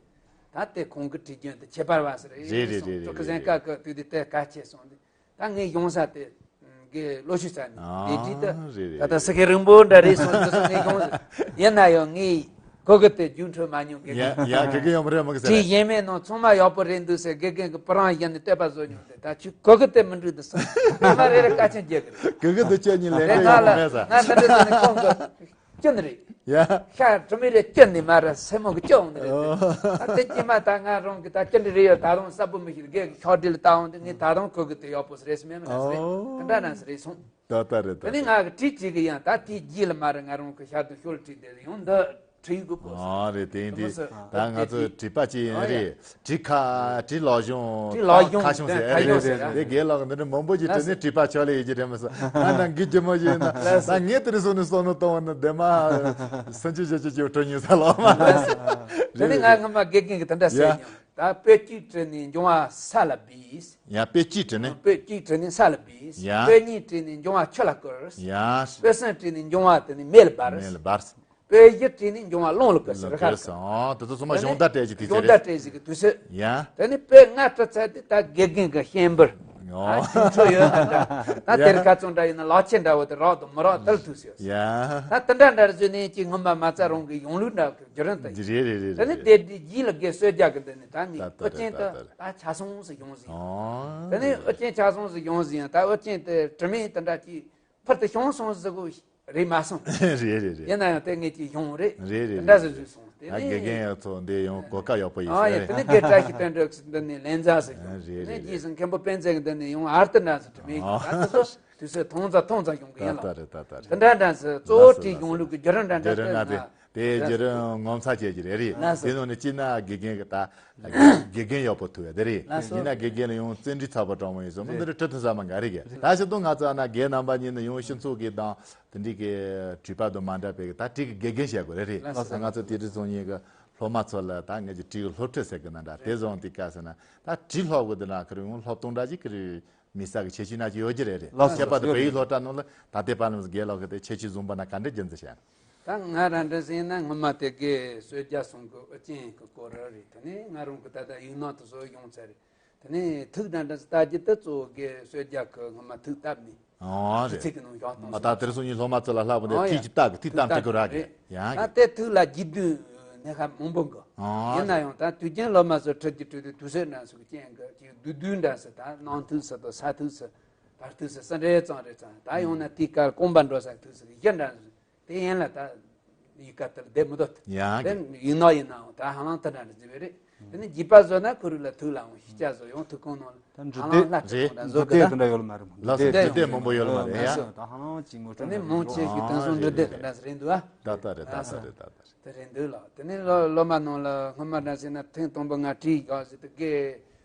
ད་དེ་ཁོང་གི་བྲིས་རྒྱུན་དེ་ཁྱད་པར་བ་ཟེར་རེད། རེད་རེད་རེད། ཀྲུག་གི་གཟན་དཀར་གི་དུས་དེ་དེ་གལ་ཆེ་སོང་སྟེ། ད་ངས་གཞུང་ས་དེ་དགེ་བློ་ཆོས་ཟེར་ནི་སྡེ་བྲིས་དེ། ཨང་རེད་རེད། ད་ད་སི་ཁེ་རིང་པོ་འདྲ་རེད་སོང་དེ་སོང་། ངས་གཞུང་ཡིན་ན་ཡང་ངས་གོ་གི་དེ་རྒྱུན་འཕྲོད་མ་མྱོང་། དགེ་ཡ་རྒན་ཡ་དགེ་རྒན་ཡོད་མ་རེད་མ་གི་ཟེར། བྲིས་ཡས་མས་ནང་ཚང་མ་ཡག་པོ་རེད་འདུག་ཟེར། དགེ་རྒན་གི་པི་རང་བཞག་ནས་བསྟོད་པ་བཟོ་མྱོང་དེ། ད་ཁྱོད་གོ་གི་དེ་མི་འགྲིག་འདུག་ཟེར། ངོ་མ་རེ་རེ་དཀའ་ཆེན་རྒྱག་གི་རེད། གི་གི་དུ་ཁྱེད་གཉིས་ལས་དེ་ཀ་ང་ཡོང་ལ་མེད་ཟེར། ང་འདི་འདྲ་ཟེར་ནས་ཁོང་གི་སྐྱོན་རེད། ཡ། ཤ་དྲི་མི་རེ་སྐྱོན་ནི་མ་རེད། སེན་མོ་གི་སྐྱོན་འོང་ནི་རེད། ཨོ། ད་དེ་སྐྱེས་མ་ད་ང་རང་གི་ད་སྐྱོན་འདྲ་རེ་ཡོད། ད་རུང་གསལ་པོ་མི་ཤེས། དགེ་གི་ཤོག་དྲིལ་ལ་ལྟ་འོང་དུས་ངས་ད་རུང་གོ་གི་དེ་ཡག་པོ་རེད་ཟེར་མེད་མི་ན་ཟེར། ཨོ། དེ་འདྲ་ན་ཟེར་རེད་སོང་། ད་ལྟ་རེད། ད་དེ་ནས་ལྟ་ང་གི་བྲིས་བྱེད་གི་ཡང་ད་དེའི་རྗེས་ལ་མ་རེད། ང་རང་གི་ཤར་དུ་ཤོར་བྲིས་དེ་ཡང་འདི་བྲིས་དགོས་པོ་ཟེར། ཨ་རེད། དེ་ཡིན་དེ། ད་ང་ཚོ་བྲིས་པ་ཅིག་ཡིན་རེད། བྲིས་ཁ་བྲིས་ལོག་གཞུང་། བྲིས་ལོག་གཞུང་ཁ་གཞུང་ཟེར། ཁ་གཞུང་ཟེར། དེ་རྒན་ལགས་འདི་འདྲ་མང་པོ་ཅིག་བྲིས་ནས་བྲིས་པ་ཆོག་ལེ་ཡིན་གྱི་རེད་མ་ཟེར། ང་ནང་གི་རྒྱུ་མ་ཡིན་ན་ད་ངས་དེ་རིང་སོང་ནས་བསམ་བློ་གཏོང་བ་ན་འདི་མ་སུམ་ཅུ་བཞི་བཅུ་ཅིག་བྲིས་ཉོས་ས་ལོག་མ་རེད། དེ་ནས་ང་སྔ་མ་དགེ་རྒན་གྱིས་དེ་འདྲ་ཟེར་མྱོང་། ད་དཔེ་གཅིག་བྲིས་ནས་འབྱུང་བ་ས་ལ་སྦས། ཡ། དཔེ་གཅིག་བྲིས་ནས། དཔེ་གཅིག་བྲིས་ནས་ས་ལ་སྦས། ཡ། དཔེ་གཉིས་བྲིས་ནས་འབྱུང་བ་ཆུ་ལ་བསྐུར། ཡ། དཔེ་གསུམ་བྲིས་ནས་འབྱུང་བ་དེ་ནི་མེ་ལ་སྦར། མེ་ལ་སྦར། དཔེ་བཞི་བྲིས་ནས་འབྱུང་བ་རླུང་ལ་བསྐུར་ཟེར། ལ་བསྐུར་ཟེར། ཨོ། དེ་ཚོ་ཚང་མ་གཞུང་བརྡ་སྤྲད་ཀྱི་དུས་ཚོད་རེད། གཞུང་བརྡ་སྤྲད་ཀྱི་དུས་ཚོད། ཡ། དེ་ནི་དཔེ་ལྔ་བྲིས་ཚར་དུས་ད་དགེ་རྒན་གྱི་སྤྱན་འབུལ། ཨོ། ད་ཁྱིམ་ཚང་ཡོད་ན་འདྲ། ད་དེར་ཁ་ཚོན་འདྲ་ཡིན་ན་ལག་ཁྱེར་འདྲ་བོ་དེ་རག་དང་མི་རག་དེར་ཐུག་ཟེར། ཡ། ད་དེ་འདྲ་འདྲ་བཟོས་ནས་ཅིག་སྔོན་མ་མ་རྩ་རང་གི་གཞུང་ལུགས་འདྲ་བོ་བརྒྱུད་རིམ་དེ། རེད་རེད་རེད། དེ་ནི་རེད། དེ་དེ་རྗེས་ལ་དགེ་སྲོལ་རྒྱག་གི་འདི་ནི་ད་ནི་ད་ལྟ་ཨོ་རྒྱན་རེད། ད་ད་ད་རེད། ད་ཆ་སོང་ཟེར་གཞུང་ཟིན། ཨོ། དེ་ནི་ཨོ་རྒྱན་ཆ་སོང་ཟེར་གཞུང་ཟིན། ད་ཨོ་རྒྱན་དེ་དྲི་མེད་དེ་འདྲ་ཅིག་ཕུལ་དུ་བྱུང་སོང་ཟེར་གོ་རེད་མ་སོང་། རེད་རེད་རེད། ཡིན་ན་ཡང་དེ་ངེད་ཀྱི་གཞུང་རེད། རེད་རེད། དེ་འདྲ་རེད་ཟེར་རེད། ཟིན་སོང་། དེ་ད་ནི་དགེ་རྒན་ཡོད་ཚོ་འདི་ཡང་གོ་སྐབས་ཡག་པོ་ཡིན་ཨ་ཡིན། ཟེར། དེ་ནི་དགེ་བཀྲ་ཤིས་དོན་གྲུབ་འདི་ནི་ལན་ཚ་ཟེར་གཞུང་། རེད་དེ་ནི་རེད་རྗེས་སུ་མཁན་པོ་སྤེན་ཚེ་གི་འདི་ནི་ཡང་ཨར་ཏི་འདྲ་ཟེར་དྲི་མེད་ཀྱི། ཨོ། ད་དེ་ཚོ་དུས་ཚོད་ཐུང་ཙམ་ཐུང་ཙམ་ཡོང་གི་ཡིན་ལ། ད་ལྟ་རེད། ད་ལྟ་རེད། དེ་འདྲ་འདྲ་ཟེར་གཙོ་བོ་ལགས་སོ། དེའི་ལགས་གཞུང་ལུགས་ཀྱི་བརྒྱུད་རིམ་འདྲ་འདྲ། བརྒྱུད་རིམ་ལྟར་ན་དེ་དེ་བརྒྱུད་རིམ་ངོ་མཚར་བྱེད་ཀྱི་རེད། རེད། ལགས་སོ། དེ་ནང་ནས་སྤྱིར་ན་དགེ་རྒན་གྱི་ད་དགེ་རྒན་ཡག་པོ་ཐུག་ཡ་དེ་རེད། ལགས་སོ། ཡིན་ན་དགེ་རྒན་ལ་ཡང་བརྩོན་འགྲུས་ཚ་པོ་དྲང་མོ་ཡིན་སོང་། མི་འདི་རེད། འདྲ་ཁྲི་ཐུང་ས་མ་འགའ་རེ་གི། ད་ཞིག་ཏུ་ང་ཚོ་ཨ་ན་རྒན་རྣམ་པ་གཉིས་ནི་ཡང་སྤྱི་ཚོགས་ཀྱི་དང་དེ་འདྲའི་གི་བྲིས་པ་དང་མ་འདྲ་བའི་གི་ད་བྲིས་ཀྱི་དགེ་རྒན་བྱེད་དགོས་རེད། རེད། ལགས་སོ། ང་ཚོ་དེ་དུས་ཚོང་གཉིས་ཀྱི་སློབ་མ་ཚོ་ལ་ད་ངེད་ཀྱི་བྲིས་ཀྱི་སློབ་ཁྲིད་ཟེར་གི་ན་འདྲ། དེ་བཟུང་དེ་ག་ཟེར་ན་ད་བྲིས་སློབ་གི་དེ་ན་ཁི་རུ་ཡང་སློབ་སྟོང་འདྲ་ཞིག་གི་རེད། མི་ས་གི་ཁྱད་ཆོས་ན་ཅི་ཡོད་ཀྱི་རེད། རེད། ལགས་སོ། ཁྱད་པར་དུ་བོད་ཡིག་སློབ་གྲྭ་ནང་ལ་ད་ལྟའི་བར་ལམ་དགེ་སློབ་གི་དེ་ཁྱད་ཆོས་བཟུང་པ་ན་ག་འདྲ་རྒྱུ་མཚན་བཤད་ན། ད་ང་རང་འདྲ་ཟིན་ན་སྔོན་མ་དེ་དགེ་གསོལ་རྒྱལ་ཚང་གི་ཨོ་རྒྱན་གི་སྐོར་ར་རེད། དེ་ནས་ང་རང་གི་ད་ལྟ་ཡིག་ནང་དུ་བཟོ་ཡོང་ཚར་རེད། དེ་ནས་ཐིག་འདྲ་འདྲ་ཟིན་ལྟ་རྒྱུ་དེ་གཙོ་བོ་དགེ་གསོལ་རྒྱལ་གི་སྔོན་མ་ཐིག་བཏབ་ནས། ཨོ་དེ་རེད། ཚིག་གི་ནང་བཞག་གཏོང་ཨ་ད་དེར་སོང་ཉིན་སློབ་མ་ཚོ་ལ་ལྷག་པ་ནས་ཨོ་ཐིག་ཡ་ཅིག་བཏབ་གི་ཐིག་བཏབ་ཐིག་གི་ར་གི་རེད། ཡང་ད་གི་དེ་ཐིག་ལ་རྒྱུད་སྡུད་ནས་ཧ་མང་པོ་འགོ། ཨོ་ཡིན་ན་ཡང་ད་དུས་རྒྱུན་སློབ་མ་ཚོ་ཁྲིད་ཀྱི་ཁྲིད་དུས་དུས་ཚོད་འདྲ་སོགས་ཀྱི་རྐྱེན་གི་ཅིག་བསྡུས་བསྡུས་འདྲ་ཟེར། ད་ནང་ཐིག་ཟེར་དང་ས་ཐིག་ཟེར་བར་ཐིག་ཟེར་སུ་འདྲའི་གཙང་རེད་ཙང་ད་ཡང་ན་དེའི་སྐབས་རྐང་པ་འགྲོ་ས་ཐིག་ཟེར་གི་གཞི་འདྲ་ཟེར། དེ་ཡན་ལ་ད་ཡི་ག་དེར་བསྡད་མི་འདུག་ཡང་དེ་གི་ཡིན་ནོ་ཡིན་ནའང་ད་ཧ་ལམ་དེ་འདྲ་འདྲ་ཟེར་བས་རེད། དེ་ནི་རྒྱུད་པ་བཟོ་ན་ཁོ་རུ་ལ་ཐུག་ལའང་ཤི་ཆ་བཟོ་ཡང་ཐུག་ཁོང་ནང་ད་འབྲི་ཧ་ལམ་དེབ་ལ་རེད། ཐུག་འདྲ་བཟོ་འབྲི་གི་དེབ་ད། དེ་འདྲ་ཡོད་ལ་མ་རེད་མོ། ལགས་སོ། འབྲི་དེབ་འབྲི་དེབ་མང་པོ་ཡོད་ལ་མ་རེད་ཡ། ད་ཧ་ལམ་གཅིག་མོ་དེ་ནི་མང་ཆེ་གི་དེང་སང་འབྲི་དེབ་དེ་འདྲ་ཟེར་རེད་འདུག་ཨ། ད་ལྟ་རེད། ད་ལྟ་རེད། ད་ལྟ་རེད། དེ་རེད་འདུག་ལ། དེ་ནི་སློབ་སློབ་མ་ནང་ལ་སྔོན་མ་འདྲ་ཟེར་ན་ཐེངས་དང་པོ་ང་བྲིས་ཡག་ཟེར་དུས་དགེ་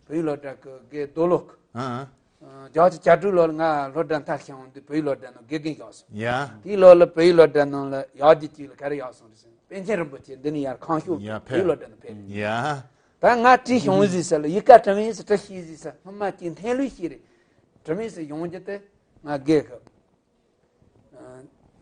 བོད་ཡིག་སློབ་གྲྭ་གི་དགེ་རྡོ་ལོ་གི་ཨ་ཨ། རྒྱ་ཆེ་བྱ་སྒྲུབ་ལོ་ལ་ང་སློབ་གྲྭ་མཐར་ཕྱིན་འོང་དུས་བོད་ཡིག་སློབ་གྲྭ་ནང་དགེ་རྒན་བཞག་སོང་། ཡ། དེའི་ལོ་ལ་བོད་ཡིག་སློབ་གྲྭ་ནང་ལ་ཡག་རྒྱུ་གཅིག་ལ་ག་རེ་ཡག་སོང་རེད་ཟེར་ན། པཎ་ཆེན་རིན་པོ་ཆེ་འདི་ནས་ཡར་ཁང་ཤོག་ཡ་བོད་ཡིག་སློབ་གྲྭ་ནང་ཕེབས། ཡ། ད་ང་བྲིས་བྱུང་ཟིག་ཟེར་ལ་ཡི་ག་དྲི་མེད་སུ་བྲི་ཤེས་ཟིག་ཟེར། སྔོན་མ་ཅིག་འཐེན་ལུས་ཤིག་རེད། དྲི་མེད་སུ་ཡོང་རྒྱུ་དེ་ང་རྒས་གི།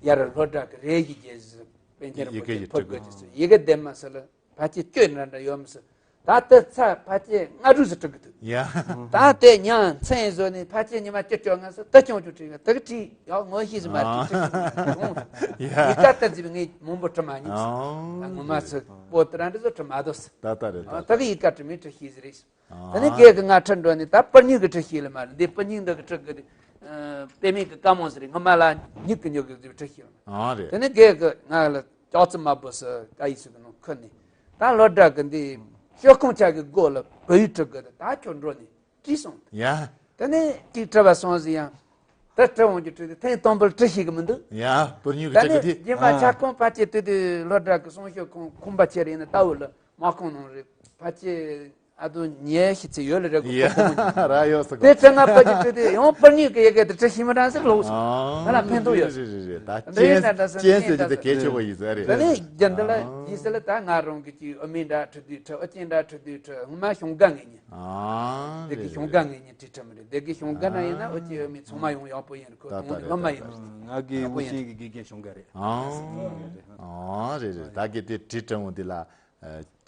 ཡར་སློབ་གྲྭ་གི་རེ་གི་རྗེས་སུ་པཎ་ཆེན་རིན་པོ་ཆེ་ཕེབས་དགོས་ཀྱི་སུ་ཡི་གེ་ལྡན་མ་སུ་ལ་ཕལ་ཆེར་བཅུ་འདྲ་འདྲ་ཡོད་མི་སུ། ད་ལྟ་ཚ་ཕལ་ཆེར་ལྔ་དྲུག་སུ་འགྲིག་གི་འདུག་ཡ། ད་དེ་ཉང་མཚན་བཟོ་ནས་ཕལ་ཆེར་ཉི་མ་བཅུ་བཅོ་ལྔ་སུ་ད་ཆུང་ཆུང་བྲིས་གི་དེ་གི་བྲིས་ཡག་ངོ་ཤེས་སུ་མ་བྲིས་ཆུང་ཆུང་ཡ། ཡི་ག་ལྟར་ཟིན་ངས་མང་པོ་བྲི་མ་མྱོང་སུ། ད་ངོ་མ་སུ་པོ་ཏི་ར་འདི་ཚོ་བྲི་མ་འདུག་སུ། ད་ལྟ་རེད་ད། ད་གི་ཡི་ག་དྲི་མེད་བྲི་ཤེས་ཟིག་རེད་སུ། དེ་ནས་རྒས་གི་ང་ཁྲིད་འགྲོ་ནས་ད་པུར་སྙིང་གི་ཁྲིད་ཤེས་ལ་མ་རེད། འདི་པུར་སྙིང་འདི་གི་ཁྲིད་གི་རེད། པད་མའི་གི་བཀའ་མོལ་ཟེར་རེད། སྔོན་མ་ལ་མྱིག་གི་མྱུ་གུ་ཟེར་ཁྲིད་ཤེས་ལ་མ་རེད། དེ་ནས་རྒས་གི་ང་ལ་ཅོག་ཙེ་དམར་པོ་སུ་ཀ་ཡིག་སུ་གི་ནང་ཁུར་ནས་ད་སློབ་གྲྭ་གི་འདི་ཤོག་ཁུང་ཆ་གི་སྒོ་ལ་བོད་ཡིག་ཁྲིད་གི་རེད། ད་ཁྱོད་འགྲོ་ནས་བྲིས་སོང་། ཡ། དེ་ནས་གཅིག་ཁྲིད་པ་སོང་ཟིག་ཡང་། ད་ཁྲིད་འོང་རྒྱུ་ཁྲིད་དེ་ཐེངས་དང་པོར་ཁྲིད་ཤེས་གི་མི་འདུག་ཡ། པུར་སྙིང་གི་ད་ཁྲིད་གི་ནས་དེ། རྗེས་མ་ཁྱབ་ཁོངས་ཕལ་ཆེར་དེ་དུས་སློབ་གྲྭ་གི་གསུང་ཤོག་ཁུང་ཁུངས་པ་ཁྱེར་ཡིན་ན་ལྟ་བུ་ལ་དམག་ཁོངས་ནང་རེད། ཕལ་ཆེར་ཨ་དུ་ཉེ་ཤི་ཚེ་ཡོད་ལ་རེད་གོ། ཡ། ཁོ་ཁོ་མོ་ར་ཡོད་སོ་དེ་ཁྲིད་ང་ཕལ་ཆེར་ཁྲིད་དེ་ཡང་པུར་སྙིང་གི་ཡི་གེ་དེ་ཁྲིད་ཤེས་མི་འདྲ་ཟེར་ལོག་སོང་། ང་ལ་ཕན་ཐོགས་ཡོད། རེད་རེད་རེད། ད་འདི་ཡིན་ན་འདྲ་སོང་ཅན་ཡིན་ཟེར་རྒྱུ་དེ་གལ་ཆེ་བོ་ཡིན་ཟེར་རེད། དེ་ནས་རྒྱུ་འདི་ལ་ཡིན་ཟེར་ལ་ད་ང་རང་གི་ཅིག་ཨུ་མའི་འདྲ་ཁྲིད་དུས་ཁྲིད། ཨུ་ཅན་འདྲ་ཁྲིད་དུས་ཁྲིད། སྔོན་མ་ཤོང་ག་ངེས་ཉིན། ཨ། དེ་གི་ཤོང་ག་ངེས་ཉིན་ཁྲིད་ཁྲིད་མི་རེད། དེ་གི་ཤོང་ག་ན་ཡིན་ན་ཨོ་ཅེ་ཨོ་མི་ཚང་མ་ཡོང་ཡག་པོ་ཡིན་རེད། ཁོ་ད་ད་དང་རེད། སློབ་མ་ད་ཡིན་རེད། ང་གི་ཡག་པོ་ཡིན་ངོ་ཤེས་ཀྱི་དགེ་རྒན་ཤོང་ག་རེད། ཨ། ཨ་རེད་རེད། ད་གི་དེ་ཁྲིད་ཁྲིད་འོང་དེ་ལ་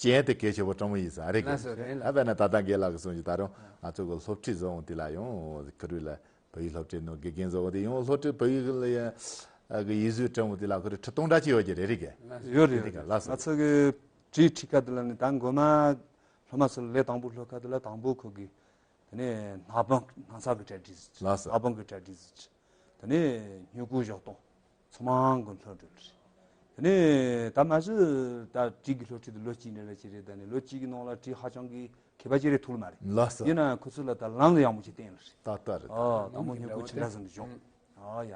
ཅན་དེ་གལ་ཆེ་བོ་སྤྲང་བོ་ཡིན་ས་རེད་གི། ལགས་སོ་རེད་ལགས། ཨ་བས་ན་ད་ལྟ་རྒན་ལགས་ཀྱི་གསུང་གི་ད་རུང་ང་ཚོ་གི་སློབ་ཁྲིད་བཟོ་འོང་དེ་ལ་ཡང་ཁུ་རུ་ལ་བོད་ཡིག་སློབ་ཁྲིད་ནང་དགེ་རྒན་བཟོ་འོང་དེ་ཡང་སློབ་ཁྲིད་བོད་ཡིག་ལ་ཡ་གི་ཡིག་གཟུགས་སྤྲང་བོ་དེ་ལ་ཁུ་རུ་ཁྲིད་སྟོང་འདྲ་ཅིག་ཡོད་ཀྱི་རེད་རེད་གི། ཡོད་རེད། རེད་གི། ལགས་སོ། ང་ཚོ་གི་བྲིས་ཁྲིད་ཁ་དེ་ལ་ནི་ད་མགོ་མ་སློབ་མ་ཚོ་ལས་དང་པོ་སློབ་ཁ་དེ་ལ་དང་པོ་ཁོ་གི་དེ་ནས་སྣ་བུམ་སྣ་ཚོགས་ཀྱི་གྲ་སྒྲིག་ཟེར། ལགས་སོ། སྣ་བུམ་གྱི་གྲ་སྒྲིག་ཟེར། དེ་ནས་སྨྱུ་གུ་བཞག་སྟངས་ཚང་མ་གི་སློབ་འགྲོ་རེད། དེ་ནས་ད་མ་གཞི་ད་བྲིས་ཀྱི་སློབ་ཁྲིད་དེ་ལོ་གཅིག་འདྲ་ལ་ཅིག་རེད། ད་ནི་ལོ་གཅིག་གི་ནང་ལ་བྲིས་ཧ་ཅང་གི་མཁས་པ་ཅིག་རེད་ཐུག་ལ་མ་རེད། ལགས་སོ། ཡིན་ན་ཁོ་ཚོ་ལ་ད་ལམ་ལ་ཡག་མོ་ཅིག་བསྟན་ལ་རེད། ཏག་ཏག་རེད། ཨ་དང་པོ་སྨྱུ་གུ་ཇི་འདྲ་ཟིན་འདུག་བྱུང་། ཨ་ཡ།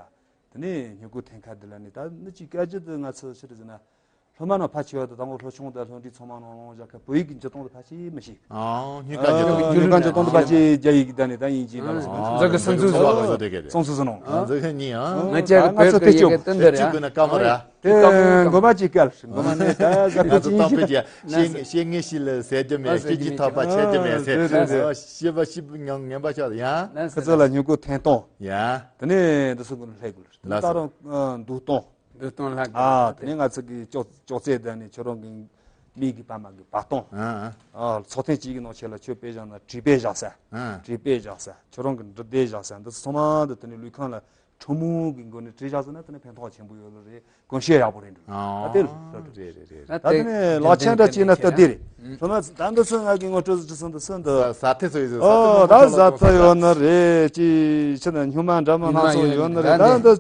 དེ་ནས་སྨྱུ་གུ་འཐེན་ཁ་འདི་ལ་ནི་ད་ནི་ཅིག་སྐད་ཆ་དེ་ང་ཚོ་ཕྱིར་ཟིན་ན། སློབ་མ་རྣམས་ཕལ་ཆེ་བ་དང་དང་པོ་སློབ་ཆུང་དང་སློབ་འབྲིང་ཚང་མ་ནང་ལོང་བཞག་ཁ་བོད་ཡིག་གི་འཇུག་སྟངས་དེ་ཕལ་ཆེར་མི་ཤེས། ཨང་། སྨྱུག་ཀ་འཇུག་སྟངས། སྨྱུག་ཀ་འཇུག་སྟངས་དེ་ཕལ་ཆེར་རྒྱ་ཡིག་གི་ད་ནི་ད་དབྱིན་ཇི་ལ་སོང་། འཛག་གི་སུན་ཚུགས་སོང་། སོང་སོང་སོང་། སོང་སོང་སོང་། འཛག་གི་གཉིས་ཨང་། ང་ཅག་གི་བོད་ཀྱི་ཡི་གེ་དེ་འདི་རེད། ཅིག་གི་ན་ཀ་མ་ར། དེ་མགོ་མ་ཅིག་བཀལ། མགོ་མ་ནས་ད་ཟ་ཁུ་ཅིག་ཤི། ཤེས་ངེས་ཤིག་ལ་ཟེར་རྒྱུ་མེད། ཤེས་ཀྱི་ཐོབ་པ་ཆད་རྒྱུ་མེད་ཟེར། ཤེས་པ་ཤེས་པ་ངན་པ་ཆགས་ཡང་། ཁ་ཚ་ལ་སྨྱུ་གུ་འཐེན་སྟངས། ཡ། དེ་ནས་འདི་སུ་གུན་ལྷད་དགོས། ད་རུང་འདུག་སྟངས། འདུག་སྟངས་ལྷག་དགོས། ཨ་དེ་ནས་ང་ཚོ་གི་ཅོག་ཅོག་ཙེ་དེ་ནས་ཁྱོད་རང་གི་མིག་གི་པད་མ་གི་བལྟ་སྟངས། ཨ་ཨ། ཚོགས་ཐེངས་གཅིག་གི་ནང་ཆེད་ལ་ཁྱོད་དཔེ་བཞག་ན་བྲིས་དཔེ་བཞག་ས། ཨ། བྲིས་དཔེ་བཞག་ས། ཁྱོད་རང་གི་འབྲི་དེབ་བཞག་ས། འདི་ཚོ་ཚང་མ་འདི་དེ་ནས་ལུས་ཁམས་ལ་ཁྲོ་མོ་གི་སྒོ་ནས་བྲིས་བཞག་ཟེར་ན་དེ་ནས་ཕན་ཐོགས་ཆེན་པོ་ཡོད་ལ་རེད། གོམས་གཤིས་ཡག་པོ་རེད་འདུག་ཨ་ད་དེ་ལ་རེད་རེད་རེད། ད་དེ་ནས་ལག་ཆ་འདྲ་བྱས་ན་སྟབས་བདེ་རེད། ཁྱོད་ན་ད་འདི་ཚོ་ང་གི་ངོ་སྤྲོད་ཟིག་བྱེད་སོང་འདི་ཚོ་འདི། ཟ་ཐེ་ཚོ་ཡོད་ཟེར། ཨོ་ད་ཟ་ཐེ་ཡོད་ན་རེད། ཅི་ཕྱིར་ན་སྨྱུག་མ་འདྲ་མ་སྣ་ཚོགས་ཡོད་ན་རེད། ད་འདི།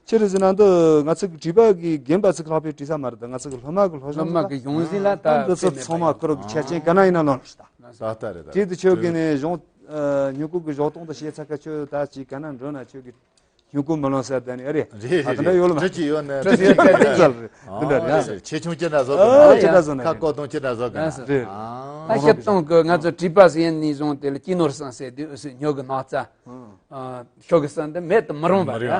ཕྱིར་ཟེར་ན་འདི་ང་ཚོ་གི་བྲིས་པ་གི་རྒན་པ་ཚོ་གི་ལྷག་པའི་བྲིས་ས་མ་རེད། ད་ང་ཚོ་གི་སློབ་མ་གི་སློབ་སྦྱོང་། སློབ་མ་གི་གཞུང་ཟིན་ལ་ད་འདི་ཚོ་ཚང་མ་ཁོ་རང་གི་ཆ་རྐྱེན་ག་ན་ཡིན་ན་ལོན་རེད་ད། ད་ལྟ་རེད་ད། དེ་དུ་ཁྱོད་ཀྱི་ནས་གཞུང་སྨྱུ་གུ་གི་བཞག་སྟངས་དང་ཤེས་ཚ་ཁ་ཁྱོད་ད་ཅིག་ག་ན་འགྲོ་ན་ཁྱོད་ཀྱི་སྨྱུ་གུ་མི་ལོན་ས་ད་ནི་ཨ་རེད། རེད་ད་དེ་འདྲ་ཡོད་ལ་མ་རེད། ཅི་ཡོད་ན་འདྲ་ཟེར་ཡོད་ཀྱི་རེད། འདི་འདྲ་རེད། ཆེ་ཆུང་ཅི་འདྲ་བཟོ་གི་ཨ་ཅི་འདྲ་བཟོ་ན་ཁ་ཀོ་དང་ཅི་འདྲ་བཟོ་གི་ན་རེད། ད་ཤི་སྟོང་གི་ང་ཚོ་བྲིས་པ་ཟེར་ནས་བཟུང་དེ་ལ་སྐྱིད་ནོར་སང་ཟེར་དུས་སྨྱུ་གུ་ནག་རྩ། ཤོག་གི་སང་དེ་མེད་དུ་མི་རུང་བ་རེད།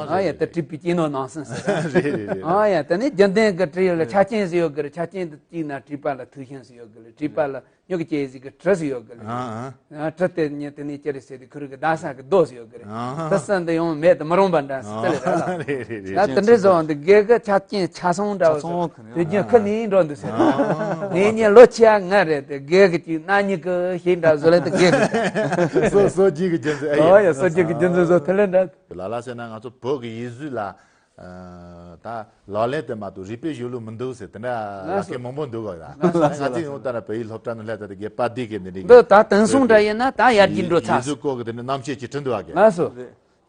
ཨ་ཡ་དེ་བྲིས་པའི་སྐྱིད་ནོར་ནང་སང་ཟེར། རེད་རེད་རེད། ཨ་ཡ་དེ་ནི་རྒྱུན་ལྡན་གྱི་བྲིས་ཡོད་ལ་ཆ་རྐྱེན་ཟིག་ཡོད་གི་རེད། ཆ་རྐྱེན་དེ་གཅིག་ན་བྲིས་པ་ལ་ཐུགས་ཞེན་ཟིག་ཡོད་གི་རེད། བྲིས་པ་ལ་སྨྱུ་གུ་སྐྱེ་ཟིག་གི་གྲི་ཟིག་ཡོད་གི་རེད། ཨ་གྲི་དེ་ཉིད་དེ་ནས་ཅི་རེད་ཟེར་དུས་ཁུ་རུ་གི་རྡ་ས་གི་རྡོ་ཟིག་ཡོད་གི་རེད། དེ་སང་དེ་ཡང་མེད་དུ་མི་རུང་བ་འདྲ་ཟེར་ལེ་ར་ལ། རེད་རེད་རེད། ད་དེ་འདྲའི་བཟོ་བ་འདི་རྒས་གི་ཆ་རྐྱེན་ཆ་ཚང་འདྲ་བོ་ཆ་ཚང་ཟེར་དུས་རྒྱུན་ཁུ་ནས་འགྲོ་འདུག་ཟེར། ངེད་གཉིས་ལོ་ཆེ་ང་རེད་དེ་རྒས་གི་ཅིག་ན་ཉིད་གི་ཞིག་འདྲ་བཟོ་ལེ་དེ་རྒས་གི། སོ་སོ་རྒྱུས་ཀྱི་རྒྱུ་མཚན་ཨེ་ཡིན། ཨོ་ཡ་སོ་རྒྱུས་ཀྱི་རྒྱུ་མཚན་བཟོ་ཐུབ་ལེ་འདྲ། ལ་ལ་ཟེར་ན་ང་ཚོ་བོད་ཀྱི་ཡིག་གཟུགས་ལ་ད་ལག་ལེན་དེ་མ་གཏོགས་རིག་པའི་གཞུང་ལུགས་མི་འདུག་ཟེར་དེ་འདྲ་ལག་སྐྱེས་མང་པོ་འདུག་ག་ད་ང་ཚོས་ཡོང་ལྟ་ན་བོད་ཡིག་སློབ་གྲྭ་ནང་སླེབས་ད་དེ་རྒན་པ་འདི་གི་འདི་འདྲ་འདི་ད་དེང་སང་འདྲ་ཡིན་ན་ད་ཡར་རྒྱས་འགྲོ་ཚར། ཡིག་གཟུགས་སྐོར་གྱི་དེ་འདྲ་རྣམ་དཔྱོད་ཅིག་ཁྲིད་འདུག་ག་ལགས་སོ།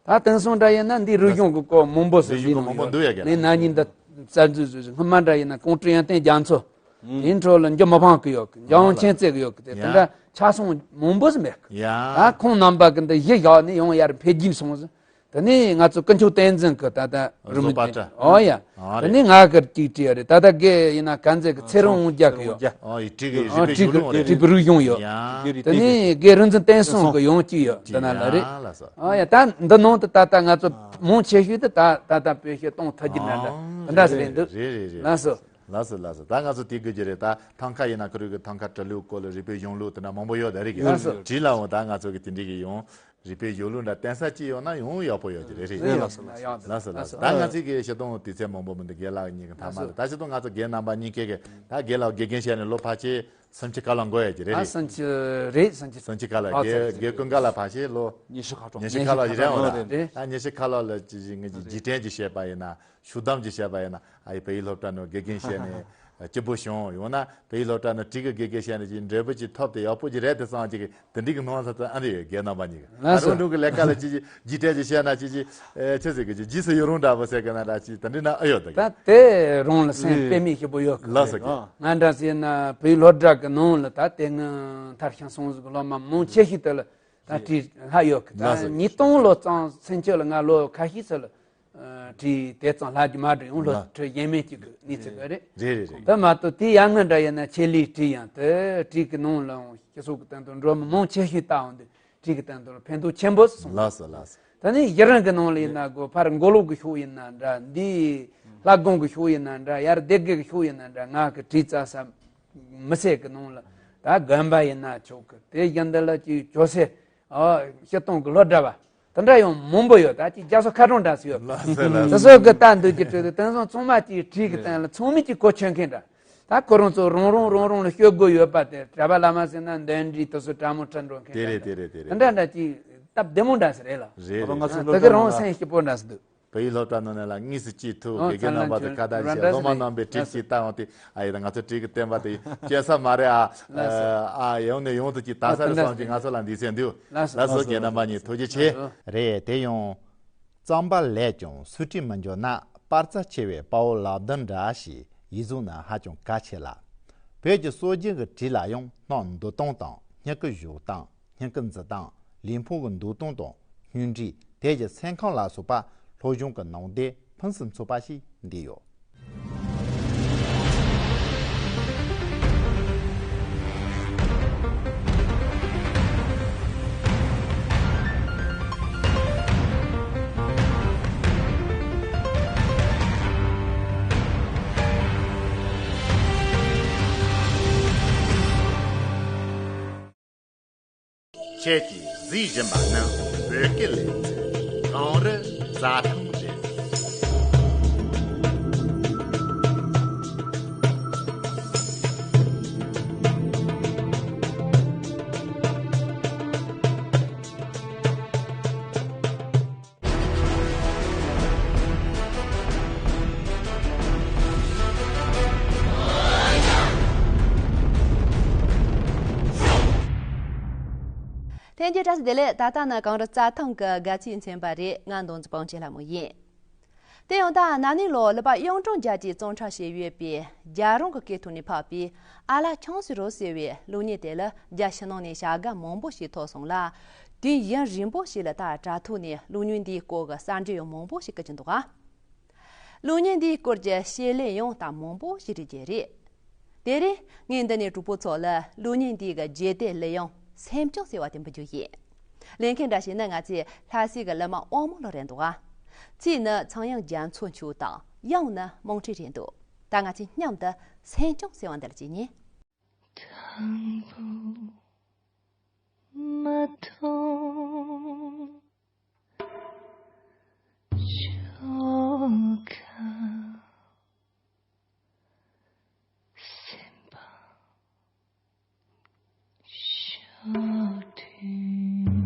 ད་དེང་སང་འདྲ་ཡིན་ན་འདི་རིག་གཞུང་གི་སྐོར་མང་པོ་ཟེར། རིག་གཞུང་གི་མང་པོ་འདུག་ཡ་ག་ནས་ན་ནིང་འདི་གསར་འཛུགས་བཟོས་སྔོན་མ་འདྲ་ཡིན་ན་ཀོང་སྤྲུལ་ཡོན་ཏན་རྒྱ་མཚོ། དེའི་འཕྲོ་ལ་འཇུ་མི་ཕམ་གི་ཡོད་གི། འཇམ་དབྱངས་མཁྱེན་བརྩེ་གི་ཡོད་གི། དེ་དེ་འདྲ་ཆ་ཚང་མང་པོ་ཟིག་མེད་གི། ད་ཁོང་རྣམ་པ་གི་འདི་གཞི་བཞག་ནས་ཡང་ཡར་འཕེལ་རྒྱས་སོང་ཟིག་དེ་ནས་ང་ཚོ་ཀུན་མཆོག་བསྟན་འཛིན་གི་ད་ལྟ་རུ་མི་བཟོ་པ་འདི་ཨོ་ཡ། ཨ་དེ་རེད། ནས་ང་གི་གཅིག་བྲིས་ཡོད་རེད། ད་ལྟ་རྒན་ཡིན་ན་ག་ཚད་གི་ཚེ་རིང་དབང་རྒྱལ་གི་ཡོད། ཨོ་ཡི་བྲིས་གི་ཨོ་རིག་པའི་བྲིས་གཞུང་ལུགས་རེད། རིག་པའི་རིག་གཞུང་ཡོད། ཡ། དེ་ནས་རྒན་རིག་འཛིན་བསྟན་སྲུང་གི་ཡང་གཅིག་ཡོད། དེ་ན་ལ་རེད། ཡ་ལགས་སོ། ཨོ་ཡ་ད་འདི་ནང་དུ་ད་ལྟ་ང་ཚོ་མང་ཆེ་ཤོས་དེ་ད་ད་ལྟ་བོད་ཤོད་གཏོང་ཐུབ་རྒྱུ་འདྲ་འདྲ་འདི་འདྲ་ཟེར་རེད་འདུག་རེད་རེད་རེད། ལགས་སོ། ལགས་སོ་ལགས་སོ། ད་ང་ཚོ་དེ་དགོས་ཀྱི་རེད། ད་ཐང་ཀ་ཡིན་ན་ཁོ་རང་གི་ཐང་ཀ་བྲི་ལུགས་སྐོར་ལ་རིག་པའི་གཞུང་ལུགས་དེ་འདྲ་མང་པོ་ཡོད་ད་རེད་གི། ལགས་སོ། བྲིས་ལ་འོང་ད་ང་ཚོ་གི་དེ་འདྲ་གི་ཡོང་། རིག་པའི་གཞུང་ལུགས་འདྲ་བསྟན་ས་ཅིག་ཡོད་ན་ཡང་ཡག་པོ་ཡོད་ཀྱི་རེད། རེད། ལགས་སོ་ལགས་སོ། ལགས་སོ་ལགས་སོ། ད་ང་ཚོའི་གི་སྤྱིར་བཏང་དུས་ཚོད་མང་པོ་མི་འདུག་རྒན་ལགས་གཉིས་ཀྱི་མཐའ་མ་ལ། ད་སྤྱིར་བཏང་ང་ཚོ་རྒན་རྣམ་པ་གཉིས་ཀས་གི་ད་རྒན་ལགས་དགེ་རྒན་བྱས་ནས་ལོ་ཕལ་ཆེར་སུམ་ཅུ་ཁ་ལོ་འགོར་ཡོད་ཀྱི་རེད། ཨ། རེད། སུམ་ཅུ་རེད། སུམ་ཅུ། སུམ་ཅུ་ཁ་ལོ། ཨ། རྒན་རྒན་ཀུན་དགའ་ལགས་ཕལ་ཆེར་ལོ་ཉི་ཤུ་ཁ་གྲངས། ཉི་ཤུ་ཁ་ལོ་ཞིག་རེད་འོང་ད། རེད། ད་ཉི་ཤུ་ཁ་ལོ་ལ་ཅི་ཞིག་ངས་ཀྱི་རྗེས་དྲན་གྱི་བཤད་པ་ཡིན་ན། ཤུགས་བསྡམས་ཀྱི་བཤད་པ་ཡིན་ན། ཨ་ཡི་བོད་ཡིག་སློབ་གྲྭ་ནང་དགེ་རྒན་བྱས་ནས་སྐྱིད་པོ་བྱུང་། ཡང་ན་བོད་ཡིག་སློབ་གྲྭ་ནང་བྲིས་ཀྱི་དགེ་རྒན་བྱས་ནས་ཅིག་འབྲས་བུ་ཅིག་ཐོབ་སྟེ་ཡག་པོ་ཅིག་རེད་དེ་བསམ་ཅིག་དེ་འདྲའི་གི་སྣང་ས་ཚ་ཨ་འདྲ་ཡོད་རྒན་རྣམ་པ་གཉིས་ཀྱི། ལགས་སོ། ད་རང་རང་གི་ལས་ཀ་ལ་ཅི་ཅི་རྗེས་དྲན་ཅིག་བཤད་ན་ཅི་ཅི་ཨེ་ཆི་ཟེར་གི་ཅི་རྗེས་སུ་ཡི་རང་འདྲ་པོ་ཟེར་གི་ན་འདྲ་ཅི་དེ་འདྲའི་ན་ཨ་ཡོད་ད་གི། ད་དེ་རང་ལ་སེམས་དཔེ་མེད་ཞིག་པོ་ཡོད་གི། ལགས་སོ་གི། ང་འདྲ་ཟེར་ན་བོད་ཡིག་སློབ་གྲྭ་གི་ནང་ལ་ད་དེ་སྔ་མཐར་ཕྱིན་སོང་ཟིག་སློབ་མ་མང་ཆེ་ཤོས་དེ་ལ་ད་བྲིས་ལྷག་ཡོད་གི། ད་ལགས་སོ། ཉིས་སྟོང་ལོ་ཙམ་ཚུན་ཆད་ལ་ང་ལོ་ཁ་ཤས་ཚོད་ལ། ཨ། བྲིས་དེ་ཙམ་ལྷག་རྒྱུ་མ་འགྲོ་ཡོང་། ལོ་ལ། ཁྲི་ཡས་མས་གཅིག་གི་གནས་ཚུལ་ག་རེད། རེད་རེད་རེད། དེ་མ་གཏོགས་དེ་ཡར་སྔོན་འདྲ་ཡིན་ན་ཆེད་ལས་བྲིས་ཡང་དེ་བྲིས་ཀྱི་ནང་ལའང་སྤྱི་ཚོགས་ཀྱི་སྟེང་དུ་འགྲོ་མི་མང་ཆེ་ཤོས་ལྟ་འོང་དུས་བྲིས་ཀྱི་སྟེང་དུ་ཕན་ཐོགས་ཆེན་པོ་སོང་། ལགས་སོ་ལགས་སོ། ད་ནི་གཞི་རིམ་གྱི་ནང་ལ་ཡིན་ན་དགོས་ཕར་མགོ་ལོག་གི་ཕྱོགས་ཡིན་ན་འདྲ། འདི་ལྷ་སྒང་གི་ཕྱོགས་ཡིན་ན་འདྲ། ཡར་སྡེ་དགེ་གི་ཕྱོགས་ཡིན་ན་འདྲ། ང་གི་བྲིས་རྩ་ས་མི་སེར་གྱི་ནང་ལ་ད་དགོན་པ་ཡིན་ན་ཆོག་གི། དེ་བཞིན་དུ་ལ་ཅིག་ཇོ་སེར། ཨ། སྤྱིར་བཏང་གི་སློབ་གྲྭ་བ། དེ་འདྲ་ཡང་མང་པོ་ཡོད། ད་ཅིག་རྒྱ་མཚོ་ཁ་གྲངས་འདྲ་སུ་ཡོད། ལགས་སོ་ལགས་སོ། དེ་ཚོ་གི་ལྟ་འདོད་ཀྱི་བྲིས་དེ་དེང་སང་ཚང་མ་ཅིག་བྲིས་ཀྱི་སྟེང་ལ་ཚང་མས་ཅིག་གོ་ཆོད་མཁན་འདྲ། ད་ཁོ་རང་ཚོ་རང་རང་རང་རང་ལ་ཤོད་དགོས་ཡོད་པ་དེ་གྲྭ་པ་བླ་མ་ཟེར་ན་འདོན་འདྲི་དེ་ཚོ་གྲ་མོ་ཁྲ་འགྲོ་མཁན་དེ་རེད། འདྲ་དེ་རེད་དེ་རེད། དེ་འདྲ་འདྲ་ཅིག་སྟབས་བདེ་མོ་འདྲ་ཟེར་རེད་ལ། རེད་རེད། ང་ཚོ་དེ་སློབ་གི་གྲྭ་རང་ནང་སེམས་སྐྱིད་པོ་འདྲ་ཟེར་འདུག་བོད་ཡིག་སློབ་གྲྭ་ནང་ནས་ལ་དངོས་སུ་སྐྱེས་ཐུབ། ཨོ། དགེ་རྒན་རྣམ་པ་དང་ཁ་བརྡ་བྱས། སློབ་མ་རྣམ་པས་བྲིས་ཅིག་ལྟ་འོང་དུས་ཨ་ཡེ་ད་ང་ཚོ་བྲིས་ཀྱི་བསྟན་པ་དེ་སྐྱེ་ས་མ་རེད་ཨ། ལགས་སོ། ཨ་ཡོང་ནས་ཡོང་དུ་ཅིག་ལྟ་ས་རེད་བསམ་ཅིག་ང་ཚོ་ལ་འདི་ཚེ་འདུག་ལགས་སོ། ལགས་སོ། རྒན་རྣམ་པ་གཉིས་ཐུགས་རྗེ་ཆེ། ལགས་སོ། རེད། དེ་ཡང་རྩམ་པ་ལས་ཀྱང་སུ་བྲིས་མི་འཇོག་ན། པར་རྩ་ཆེ་བའི་དཔའ་བོ་ལག་ལྡན་འདྲ་ཞེས་ཡིག་གཟུགས་ནི་ཧ་ཅང་གལ་ཆེ་ལ། བོད་ཀྱི་སྲོལ་རྒྱུན་གྱི་བྲིས་ལ་ཡང་སྣ་འདུ་སྟངས་དང་སྨྱུ་གུ་བཞག་སྟངས། སྨྱུ་གུ་འཛིན་སྟངས། ལུས་ཕུང་གི་འདུག་སྟངས་དང་སྨྱུག་འབྲས། དེ་བཞིན་སེམས་ཁམས་ལ་སོགས་པ་སློབ་སྦྱོང་གི་ནང་དོན་ཕུན་སུམ་ཚོགས་པ་ཞིག་འདུས་ཡོད། ཁྱེད་ཀྱིས་གཟིགས་བཞིན་པ་ནི་བོད་སྐད་ལས་ཚན་གངས་རི་རྩྭ་ཐང་རེད། ལྷན་རྒྱས་བཀྲ་ཤིས་བདེ་ལེགས། ད་ལྟ་ནི་གངས་རི་རྩྭ་ཐང་གི་དགའ་ཚལ་མཚན་པ་རེད། ང་མདོ་འཛིན་སྤང་བྱེད་ལྷ་མོ་ཡིན། དེ་ཡང་ད་ན་ནིང་ལོ་ཀླད་པ་གཡུང་དྲུང་རྒྱལ་གྱིས་གཙང་སྦྲ་བྱས་ཡོད་པའི་རྒྱལ་རོང་གི་སྐད་ཐོག་ནས་ཕབ་པའི་ཨ་ལ་ཁྱང་སི་རོ་ཟེར་བའི་གློག་བརྙན་དེ་ལ་རྒྱ་ཕྱི་ནང་ནས་བྱ་དགའ་མང་པོ་ཞིག་ཐོབ་སོང་ལ། དུས་ཡུན་རིང་པོ་ཞིག་ལ་ད་དྲ་ཐོག་ནས་གློག་བརྙན་འདིའི་སྐོར་གྱི་གསར་འགྱུར་ཡང་མང་པོ་ཞིག་སྐུར་གྱི་འདུག་ག་གློག་བརྙན་འདིའི་སྐོར་གྱི་བཤད་ལས་ཡང་ད་མང་པོ་ཞིག་རེད་ཀྱི་རེད། དེ་རིང་ངས་འདི་ནས་གྲོགས་པོ་ཚོ་ལ་གློག་བརྙན་འདིའི་གི་རྒྱས་བསྡུས་ལས་ཡང་སེམས་ཆུང་ཟེར་བ་དེ་འབུལ་རྒྱུ་ཡིན། ལེན་མཁན་འདྲ་ཞིག་ནི་ང་ཚོའི་ལྷ་སའི་གི་གླུ་མ་དབང་མོ་ལགས་རེད་འདུག་ག་ཚིག་ནི་ཚངས་དབྱངས་རྒྱ་མཚོ་མཆོག་དང་། དབྱངས་ནི་རྨོངས་ཁྲིད་རེད་འདུག་ད་ང་ཚོས་མཉམ་དུ་སེམས་ཆུང་ཟེར་བ་འདི་ལ་བྱེད་ཉན། དང་པོ་མ་ཐོང་ཆོ་ག་སེམས་པ་ཤ་དུས།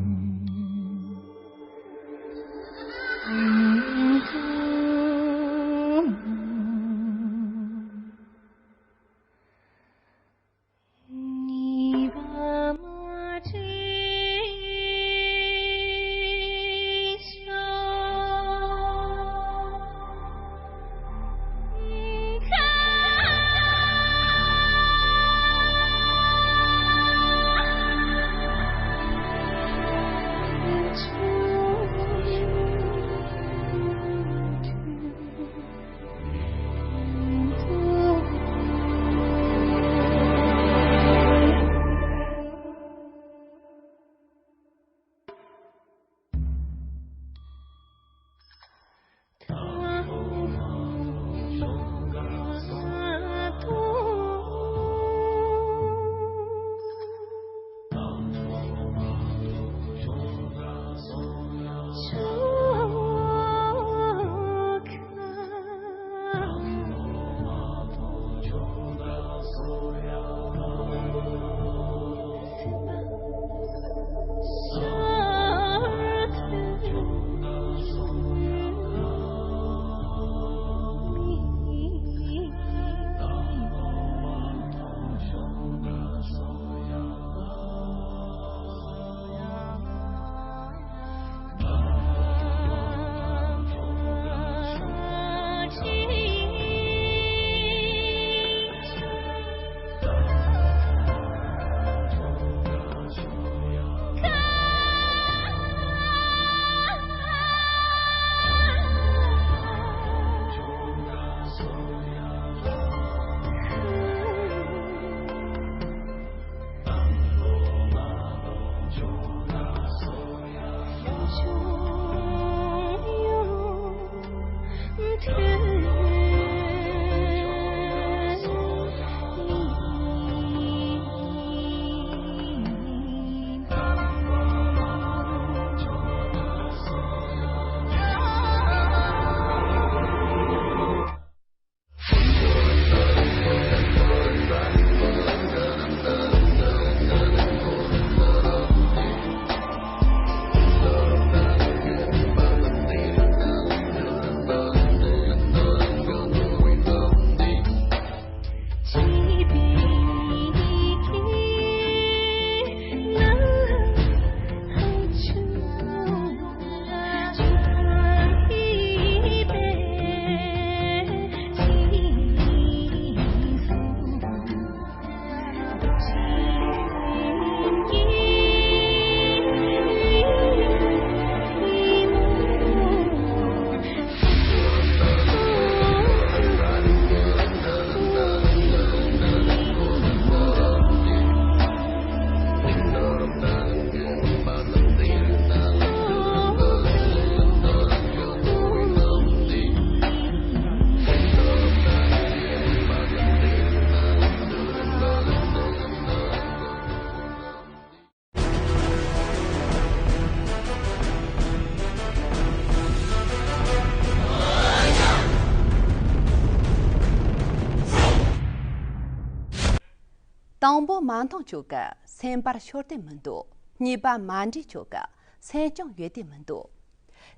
དང་པོ་མ་མཐོང་ཁྱོད་ཀྱི་སེམས་པར་ཤོར་ཏེ་མི་འདུག་གཉིས་པ་མ་འདྲིས་ཁྱོད་ཀྱི་སེམས་ཀྱང་ཡོད་དེ་མི་འདུག་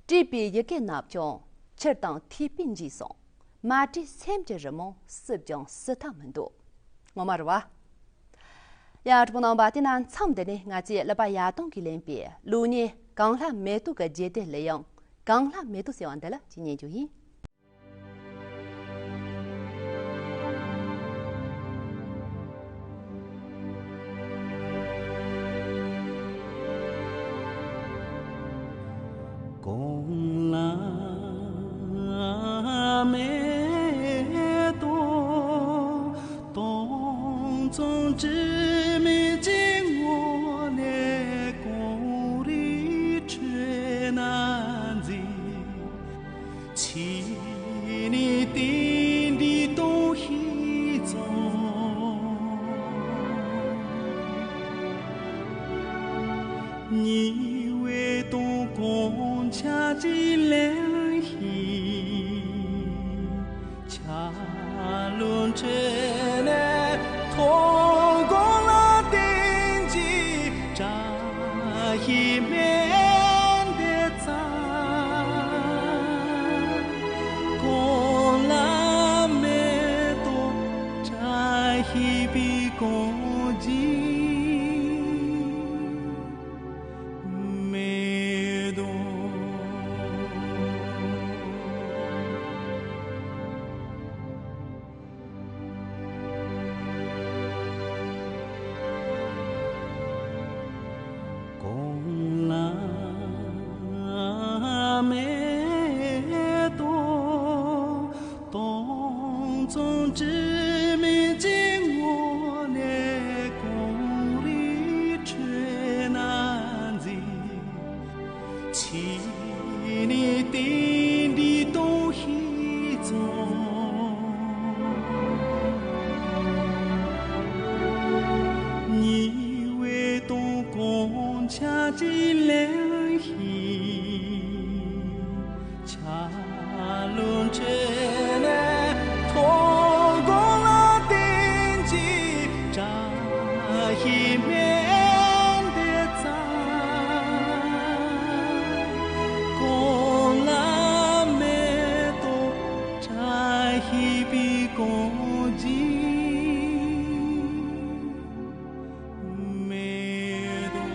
བྲིས་པའི་ཡི་གེ་རྣམས་ཀྱང་ཆུ་དང་ཐིགས་པས་འཇིག་སོང་། མ་བྲིས་སེམས་ཀྱི་རི་མོ་བསུབ་ཀྱང་བསུབ་ཐབས་མི་འདུག་ངོ་མ་རེད་བ། ཡ་གྲོགས་པོ་རྣམ་པ། དེ་ན་མཚམས་འདི་ནས་ང་ཚོས་ཀླད་པ་ཡར་ཐོན་གྱིས་ལེན་པའི་གློག་བརྙན་གངས་ལྷ་མེ་ཏོག་གི་རྒྱུད་སྡེ་ལས་ཡང་གངས་ལྷ་མེ་ཏོག་ཟེར་བ་འདི་ལ་ཅིག་ཉན་རྒྱུ་ཡིན། གངས་ལྷ་མེ་ཏོག་སྟོང་ཙམ་དྲི་མེད་ཀྱི་ངོས་ནས་གངས་རིའི་ཁྲོད་ན་འཛིན། ཕྱི་ནས་རྟེན་འབྲེལ་གཏོང་ཤེས་ཙང་། ཉི་འོད་དང་གངས་ཆར་གྱིས་བརླན་ཞིང་། ཆར་རླུང་ཁྲོད་ནས་མཐོང་གངས་ལ་བསྟན་གྱི་བཀྲ་ཤིས་སྨན་འདི་ཙམ། གངས་ལྷ་མེ་ཏོག་བཀྲ་ཤིས་པའི་གངས་ཅན་མེ་ཏོག་གངས་ལྷ་མེ་ཏོག་སྟོང་ཙམ་དྲི་མེད་ཀྱི་ངོས་ནས་གངས་རིའི་ཁྲོད་ན་འཛིན། ཕྱི་ནས་རྟེན་འབྲེལ་གཏོང་ཤེས་ཙང་། ཉི་འོད་དང་གངས་ཆར་གྱིས་བརླན་ཞིང་། ཆར་རླུང་ཁྲོད་ནས་མཐོང་གངས་ལ་བསྟན་གྱི་བཀྲ་ཤིས་སྨན་འདི་ཙམ། གངས་ལྷ་མེ་ཏོག་བཀྲ་ཤིས་པའི་གངས་ཅན་མེ་ཏོག་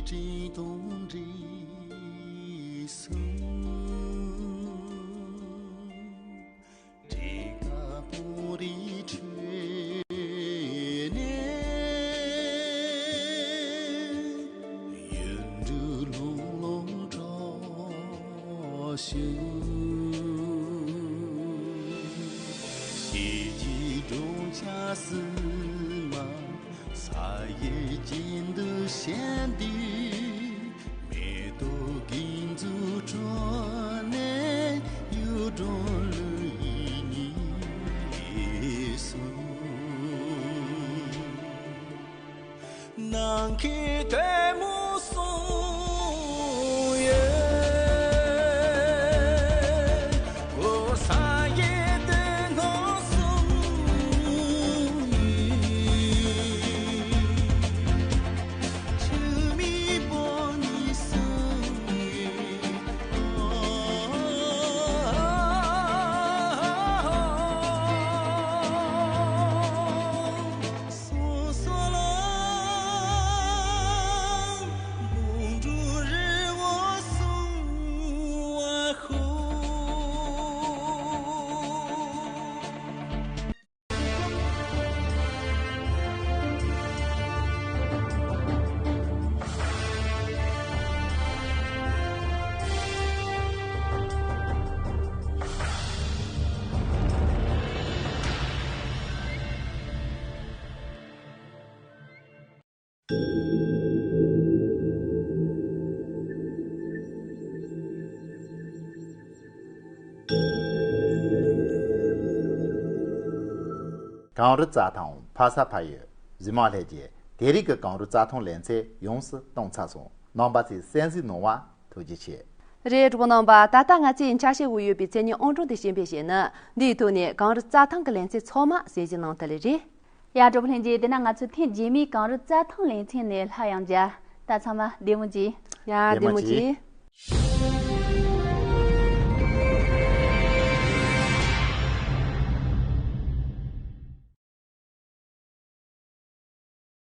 སྤྲིན་དང་འདྲེས་སོང་། དྲན་པ་སྤོ་རིའི་ཁྲོད་ནས། གཡུ་འབྲུག་ལྷུང་ལྷུང་གྲགས་བྱུང་། ཞེ་གི་སྒྲོམ་ཆ་བསིལ་མ་ས་ཡི་གཅིག་ཏུ་ཞོན་དུས། མེ་ཏོག་གི་མཛུབ་ཁྲོད་ནས་གཡུ་སྒྲོན་ལུས་ཡིད་ཉིད་སོང་། ནམ་མཁའི་སྟོན་མོ་སོང་ཡོད། འོ་ས་ཡི་སྟོན་མོ་སོང་ཡོད། ཆུ་མིག་པོ་ནི་སུ་ཡིན། སོ་སོ་ལ་མོན་གྲུ་རི་བོ་སུ་བ་ཤོ། གངས་རི་རྩྭ་ཐང་ཕ་ས་ཕ་ཡུལ་གཟིགས་མང་ལྷན་རྒྱས། དེ་རིང་གི་གངས་རི་རྩྭ་ཐང་ལེ་ཚན་ཡོངས་སུ་གཏོང་ཚར་སོང་། རྣམ་པ་ཚོས་གསན་གཟིགས་གནང་བ་ཐུགས་རྗེ་ཆེ། རེད། གྲོགས་པོ་རྣམ་པ། ད་ལྟ་ང་ཚོས་ཆ་ཤས་འོག་ཡོད་པའི་མཚན་ཉིད་ཨང་གྲངས་དེ་གཞན་ཕན་བྱས་ན། འདིའི་ཐོག་ནས་གངས་རི་རྩྭ་ཐང་གི་ལེ་ཚན་ཚང་མ་གསན་གཟིགས་གནང་ཐུབ་ལེ་རེད། ཡ། གྲོགས་པོ་ལྷན་རྒྱས། དེ་ན་ང་ཚོ་ཐེངས་རྗེས་མའི་གངས་རི་རྩྭ་ཐང་ལེ་ཚན་ནས་སླར་ཡང་མཇལ། ད་ཚང་མ་བདེ་མོ་བྱོས། ཡ། བདེ་མོ་བདེ་མོ་བྱོས། བྱོས།